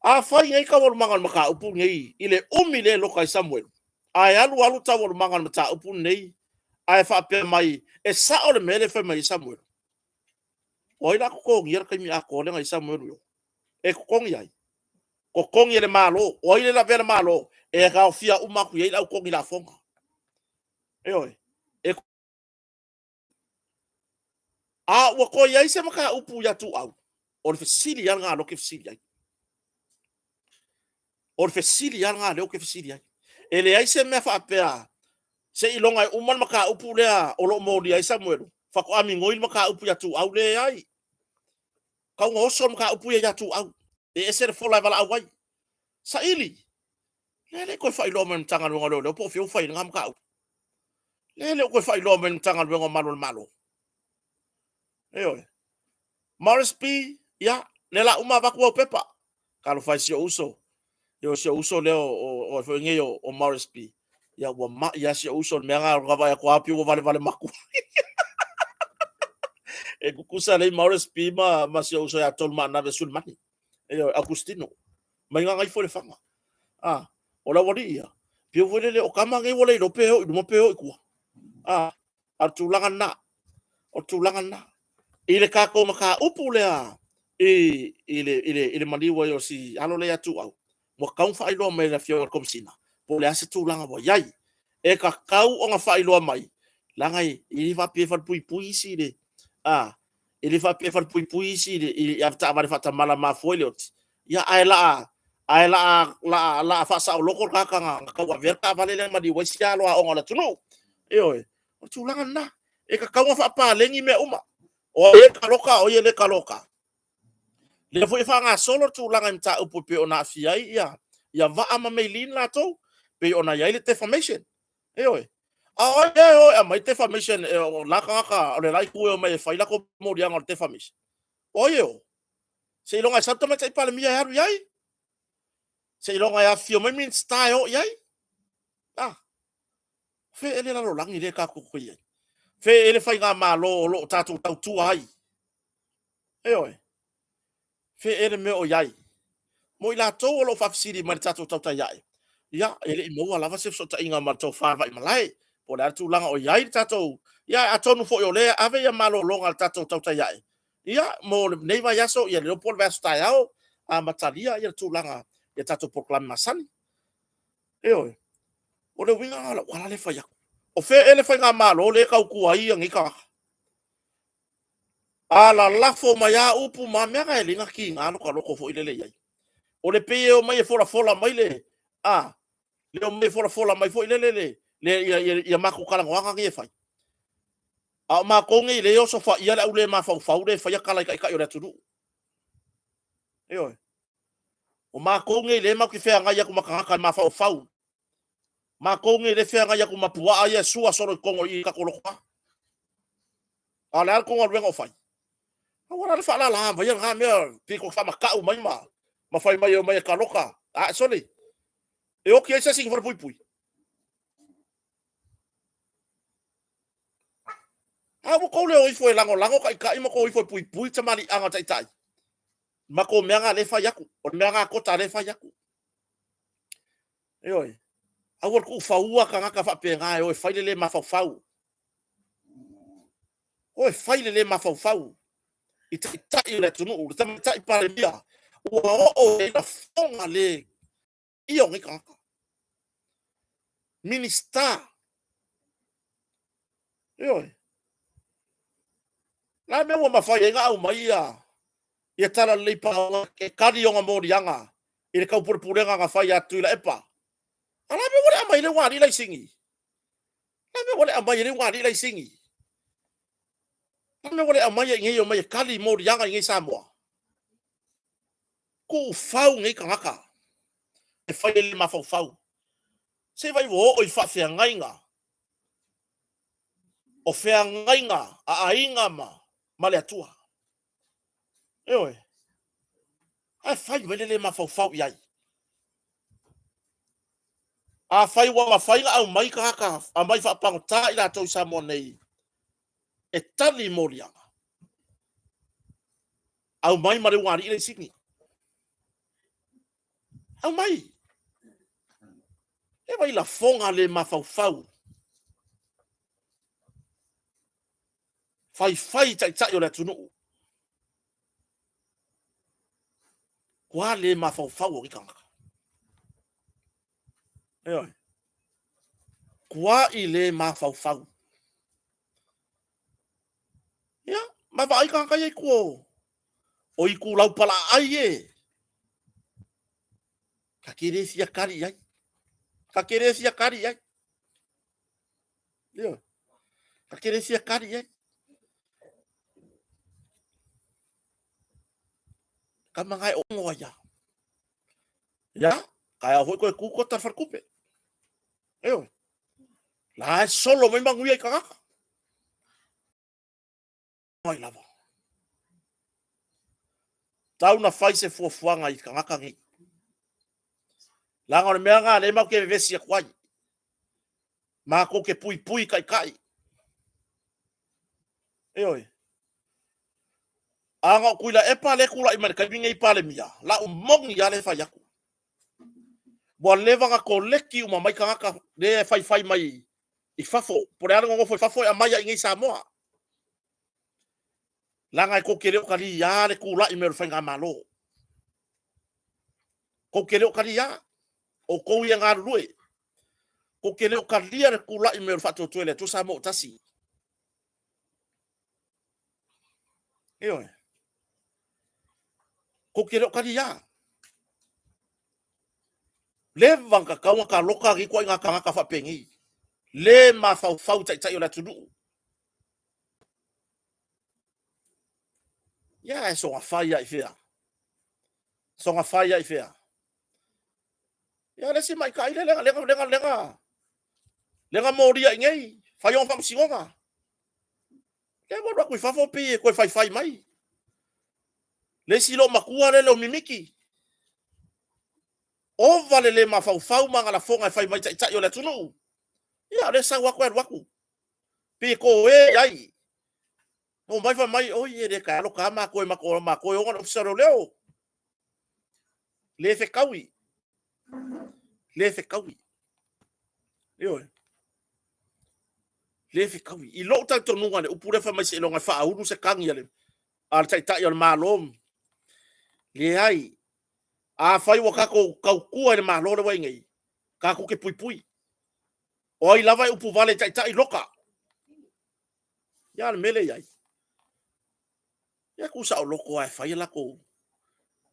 Afai nei taualumaga o le mataupu lenei i le umi lea e loka ai Samuelu, ae alu alu taualumaga o le mataupu lenei ae faapea mai e sao le mea lea e fai mai ai Samuelu, o ai o le a totogia le taimi atoa lea na i ai Samuelu i o? E totogi e ai? Totogi e le Malo. O ai lea e lavea le Malo? E aofia uma atu i ai le au totogi lafoga. Ioe. E A ua toe i ai se mataupu ia Tuuau? O le fesili lava lena o lea ou te fesili ai. O le fesili lava lena o lea ou te fesili ai. E leai se mea faapea seiloga e uma le mataupu lea o lo o molia ai Samuelu faatoa migoi le mataupu ia Tuuau. Leai. Tau ina oso le mataupu ia ia Tuuau. E ese le fola e valaau ai. Saili. Lea e le i toe faailoa mai e le Matagaluega o Leoleo po o fea ua fai ai lena mataupu. Lea e le o toe faailoa mai e le Matagaluega o Malu o le Malo. Ioe. Morris B, ia, lea la uma avatu au pepa. Talofa e si ou uso. Ia si ou uso lea o foi nei o Morris B. Ia ua mai lava si ou uso le mea na vaai atu lava pei ua valevale matua. E tutusa lelei Morris B ma si ou uso ia Tolumaanave Sulimani. Ioe, Augustino. Mai Gagaifo le Faga. Ah, o le aualii ia. Pei foi lele o tama nei ua le iloa pe o i luma pe o i tua. Ah, a o le tulaga lena. O le tulaga lena. I le tatou mataupu lea i le maliu ai o si alo lea ia Tuuau, ua tatau ona faailoa mai e le Afioga i le Komesina po o le a se tulaga ua i ai. E tatau ona faailoa mai, leaga e le faapea e falepuipui isi le, a, e le faapea e falepuipui isi i avetaavale faatamala mafua i le oti, ia ae laa ae laa laa laa faasaoloto le tagata na tauavea le taavale lea na maliu ai sia alo aoga o le atunuu. Ioe, o le tulaga lena. E tatau ona faapaleni mea uma. O ai e taloka, o ai e le taloka. Lea foi e faagasolo le tulaga i mataupu e pei ona aafia ai ia Vaa ma Maylene latou, pei ona i ai le defamation. Ioe. A o ai e o e aumai defamation o la tagata o le la itu e omai e fai latou moliaga o le defamation? O ai e o? Seiloga e sau le Tamaitai Palemia e alu i ai? Seiloga e afifio mai Minisita e o i ai? A, fea ea le lalolagi lea tatou te i ai? Fea ea le faigamalo o lo o tatou tautua ai? Ioe. Fea ea le mea o i ai? Mo i latou o lo o faafesili mai i le tatou tautai ae, ia, e le i maua lava se fesootaiga ma le tofa Vaimalae, po o le a le tulaga o i ai le tatou, ia, atonu foi o lea e ave ia malologa a le tatou tautai ae, ia, mo lenei vaiaso, ia le iloa po o le vaiaso taeao, amatalia ia le tulaga i a tatou polokalame masani. Ioe. O le uiga lena o lau tala lea e fai atu. O fea ea le faigamalo lea e tautua ai nei tagata? A lalafo mai lava upu ma mea na e le na tiga lota loto foi lele i ai. O le pei e omai e folafola mai le, a, le omai e folafola mai foi lele le, le ia, ia, ia matou talanoaga nei e fai. A o matou nei lea e osofaia le au le mafaufau lea e faia tala i taitai o le atunuu. Ioe. O matou nei lea matou te feagai atu ma tagata mafaufau. Matou nei lea e feagai atu ma puaa ia e sua solo i totonu i i tatou lotoa. A o le a le tou galuega o fai? Aua la le faalala maia lena mea pei tou faamatau mai ma fai mai e omai e taloka. A, sole, e oti ai se isi i falepuipui. A ua tou le o ifo e lagolago taitai ma tou o ifo e puipui tamaliiaga o taitai. Matou mea na lea e fai atu. O le mea na tota lea e fai atu. Ioe. Aua le tuufaua tagata faapena e o e fai le le mafaufau. O e fai le le mafaufau i taitai o le atunuu, le tamaitai Palemia ua oo i ai lafoga le ia o nei tagata. Minisita. Ioe. O le a le mea ua mafai ai ona aumai ia Talalelei Paaoga e tali ona moliaga i le taupulepulega na fai ia Tuilaepa? A o le a le mea ua le aumai ai le ulugalii laisini? O le a le mea ua le aumai ai le ulugalii laisini? O le a le mea ua le aumai ai i inei e omai e tali moliaga i inei i Samoa? Tuufau nei tagata e fai le mafaufau. Se i vaai ua oo i faafeagaiga, o feagaiga a aiga ma le Atua. Ioe. Ae fai mai le le mafaufau i ai. Afai ua mafai ona aumai tagata, aumai faapagota i latou i Samoa nei e tali moliaga, aumai ma le ulugalii laisini. Aumai. E vaai lafoga le mafaufau. Faifai i taitai o le atunuu. Ua le mafaufau o nei tagata. Ioe. Tuai le mafaufau. Ia, ma vaai tagata ia i tua o itulau palaai e. Ta te le fia tali i ai. Ta te le fia tali i ai. Ioe. Ta te le fia tali i ai. Tama na e ono ai a. Ia, taeao foi toe tu kota le faletupe. Ioe. La e solo mai manuia i tagata. Mai lava. Tau na fai se fuafuaga i tagata nei. Leaga o le mea lena lea matou te vevesi atu ai. Matou te puipui taitai. Ioe. A na o Tuilaepa lea e tulai mai i le taimi lenei i Palemia, lau moni lava lea e fai atu. Ua leva ona koleki uma mai tagata lea e faifai mai i fafo, po o le a le nonofo i fafo e aumai lava i inei i Samoa. Leaga e tou te le o taliā le tulai mai o le faigamalo. Tou te le o taliā, outou ia e galulue. Tou te le o talia le tulai mai o le Faatuatua i le Atua Samoa ua Tasi. Ioe. Tou te le o taliā. Leva ona tatau ona taloka nei ituaiga tagata faapenei. Le mafaufau i taitai o le atunuu. Ia, e soona fai lava i fea? Soona fai lava i fea? Ia, le isi maita'i lea, lea, lea, lea, lea na molia i nei, fai ona faamasinoga. Lea ua alu atu i fafo pei e toe faifai mai. Le isi loomatua lea le o mimiki. Ova le le mafaufau ma ana lafoga e fai mai taitai o le atunuu. Ia, o lea e sau atu e alu atu. Pei e toe i ai. O mai fai mai, oi, e le taealo ta matou e matou, matou e ona le ofisa o leoleo. Le fetaui. Le fetaui. Ioe. Le fetaui. I lou talitonuga i le upu lea fai mai seiloga e faaulu se tagi a le taitai o le Malo. Leai. Afai ua tatou tautua i le Malo lea ua i ai nei, tatou te puipui. O ai lava e upu vale i taitai, loka. Ia a le mea lea i ai. Ia tuusaoloto lava e fai a latou.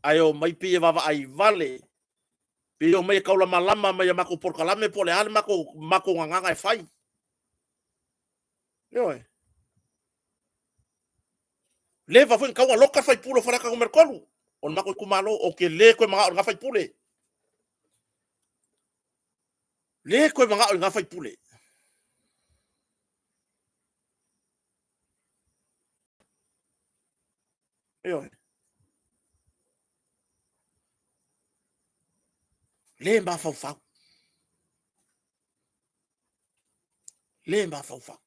Ae omai pei e vaavaai vale, pei e omai e taulamalama mai i a matou polokalame po o le a le matou gagana e fai. Ioe. Leva foi ona tatau ona loka le sui usufono o Faleata Nu.3 o le matou itumalo. Ou te le toe manao i lena sui usufono. Le toe manao i lena sui usufono. Ioe. Le mafaufau. Le mafaufau.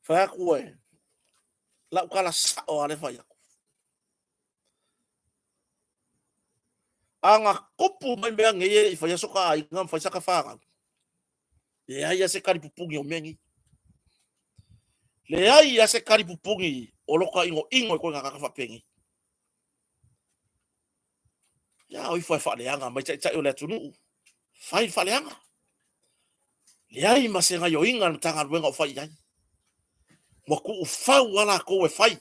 Fai atu e, lau tala sao lava lea fai atu. A na tupu mai mea nei e le i faia so ta aiga ma fai sa ta fanau, leai lava se talipupuni o mea nei. Leai lava se talipupuni o lota inoino i ituaiga tagata faapenei. Ia o ifo e faaleaga mai taitai o le atunuu, fai le faaleaga. Leai ma se gaioiga a le Matagaluega o fai i ai. Ua tuufau lava latou e fai.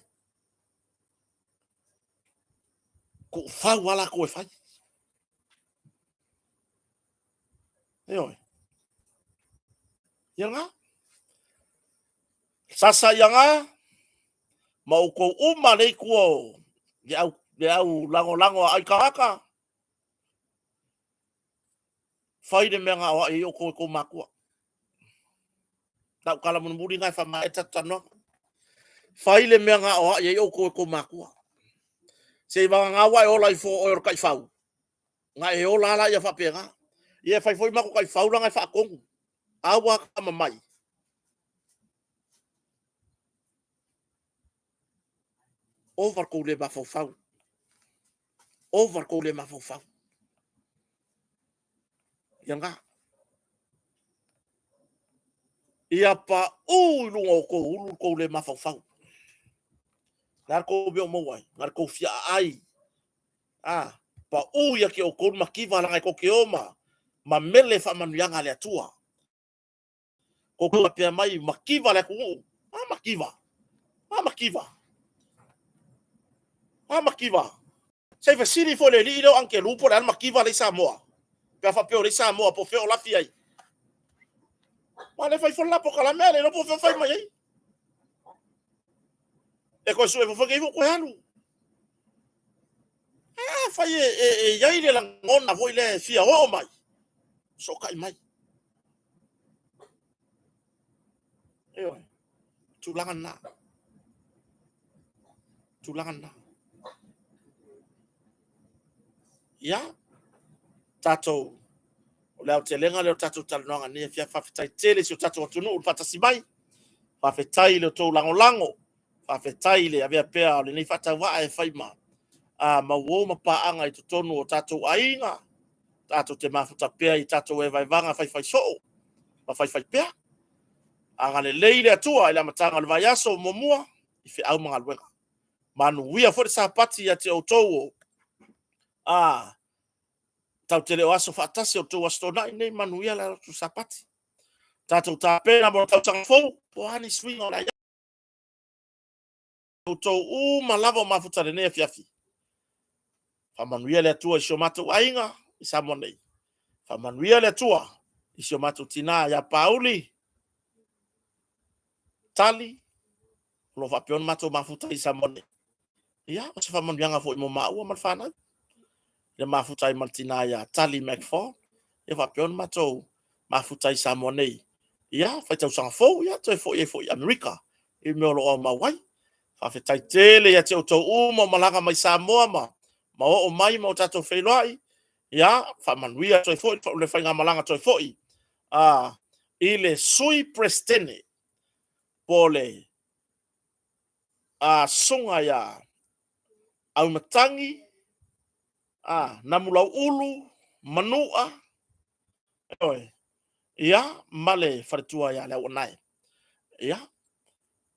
Tuufau lava latou e fai. Ioe. Ia lena. Sasa ia na, ma outou uma lea i tua o le au lagolago a aikagata, fai le mea na aoai ai outou e tou matua. Lau tala mulimuli lena e faamaea le tatou talanoaga. Fai le mea na aoai ai outou e tou matua. Se i vagana ua e ola ifo o oe o le taifau, na e ola lava laia faapena. Ia e fai foi matou taifau leaga e faatonu. A ua tama mai. Ova le tou le mafaufau. Ova le tou le mafaufau. Ia lena. Ia pau i luga o tou ulu le tou le mafaufau. Le a le tou mea o maua ai? Na o le tou fia aai. A, pau ia te outou le mativa leaga e tou te o ma mele faamanuiaga a le Atua. Kou faapea mai, mativa le atunuu. A mativa? A mativa? A mativa? Se i fesili foi le alii lea o Angelu po o le a le mativa lea i Samoa. Pe a faapea o lea i Samoa po o fea o lafi ai. Ma le fai foi le la polokalame a le iloa po o fea o fai mai ai. E toe sue foi nei foi toe alu. Ae afai e i ai le lagona foi lea e fia oo mai, fesootai mai. Ioe, tulaga lena. Tulaga lena. Ia, tatou, o le aotelega lea o le tatou talanoaga nei, fia faafetai tele i si o tatou atunuu le faatasi mai. Faafetai i le tou lagolago. Faafetai i le avea pea o lenei faatauvaa e fai ma a mauo ma paaga i totonu o tatou aiga. Tatou te mafuta pea i tatou evaevaga faifai soo ma faifai pea. Agalelei le Atua i le amataga o le vaiaso muamua i feau ma galuega. Manuia foi le Sapati ia te outou o a tatou te le o aso faatasi o le tou Aso Toonai nei, manuia le tou Sapati. Tatou tapena mo le tausaga fou, po o a ni suiga o le a i ai. Outou uma lava o mafuta i lenei afiafi. Faamanuia le Atua i si o matou aiga i Samoa nei. Faamanuia le Atua i si o matou tinā ia Pauli Tali, o lo o faapea ona matou mafuta i Samoa nei. Ia, o se faamanuiaga foi mo maua ma le fanau. Le mafuta ai ma le tinā ia Tali McFall, ia faapea ona matou mafuta ai i Samoa nei. Ia, fai tausaga fou, ia toe foi ai foi i Amerika, i mea o lo o aumau ai. Faafetai tele ia te outou uma o malaga mai Samoa ma oo mai ma o tatou feiloai. Ia, faamanuia toe foi le faigamalaga toe foi i le Sui Peresetene po o le Susuga ia Auimatagi Namulauulu Manua, ioe, ia, ma le faletua ia Leauanae, ia,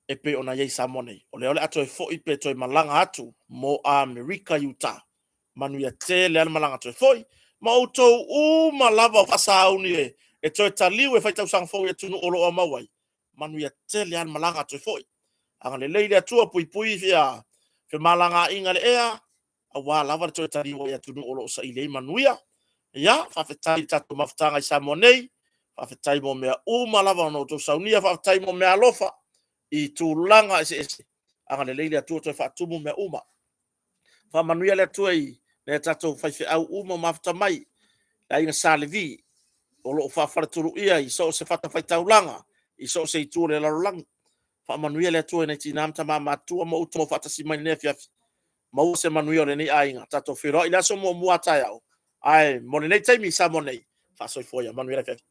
e pei ona i ai i Samoa nei. O lea o le a toe foi pe toe malaga atu mo Amerika i uta. Manuia tele lava le malaga toe foi, ma outou uma lava o faasauni e toe taliu e fai tausaga fou i atunuu o lo o aumau ai. Manuia tele lava le malaga toe foi. Agalelei le Atua, puipui femalagaaiga i le ea, aua lava le toe taliu ai i atunuu o lo o saili ai manuia. Ia, faafetai i le tatou mafutaga i Samoa nei, faafetai mo mea uma lava na outou saunia, faafetai mo meaalofa i tulaga eseese. Agalelei le Atua toe faatumu mea uma. Faamanuia le Atua i nai a tatou faifeau uma o mafuta mai, le aiga Sa Levi, o lo o faafaletuluia i so o se fatafaitaulaga, i so o se itu o le lalolagi. Faamanuia le Atua i nai tina ma tama matutua ma outou o faatasi mai i lenei afiafi. Maua se manuia o lenei aiga. Tatou feiloai i le aso muamua a taeao. Ae mo lenei taimi i Samoa nei, faasoifua ia. Manuia le afiafi.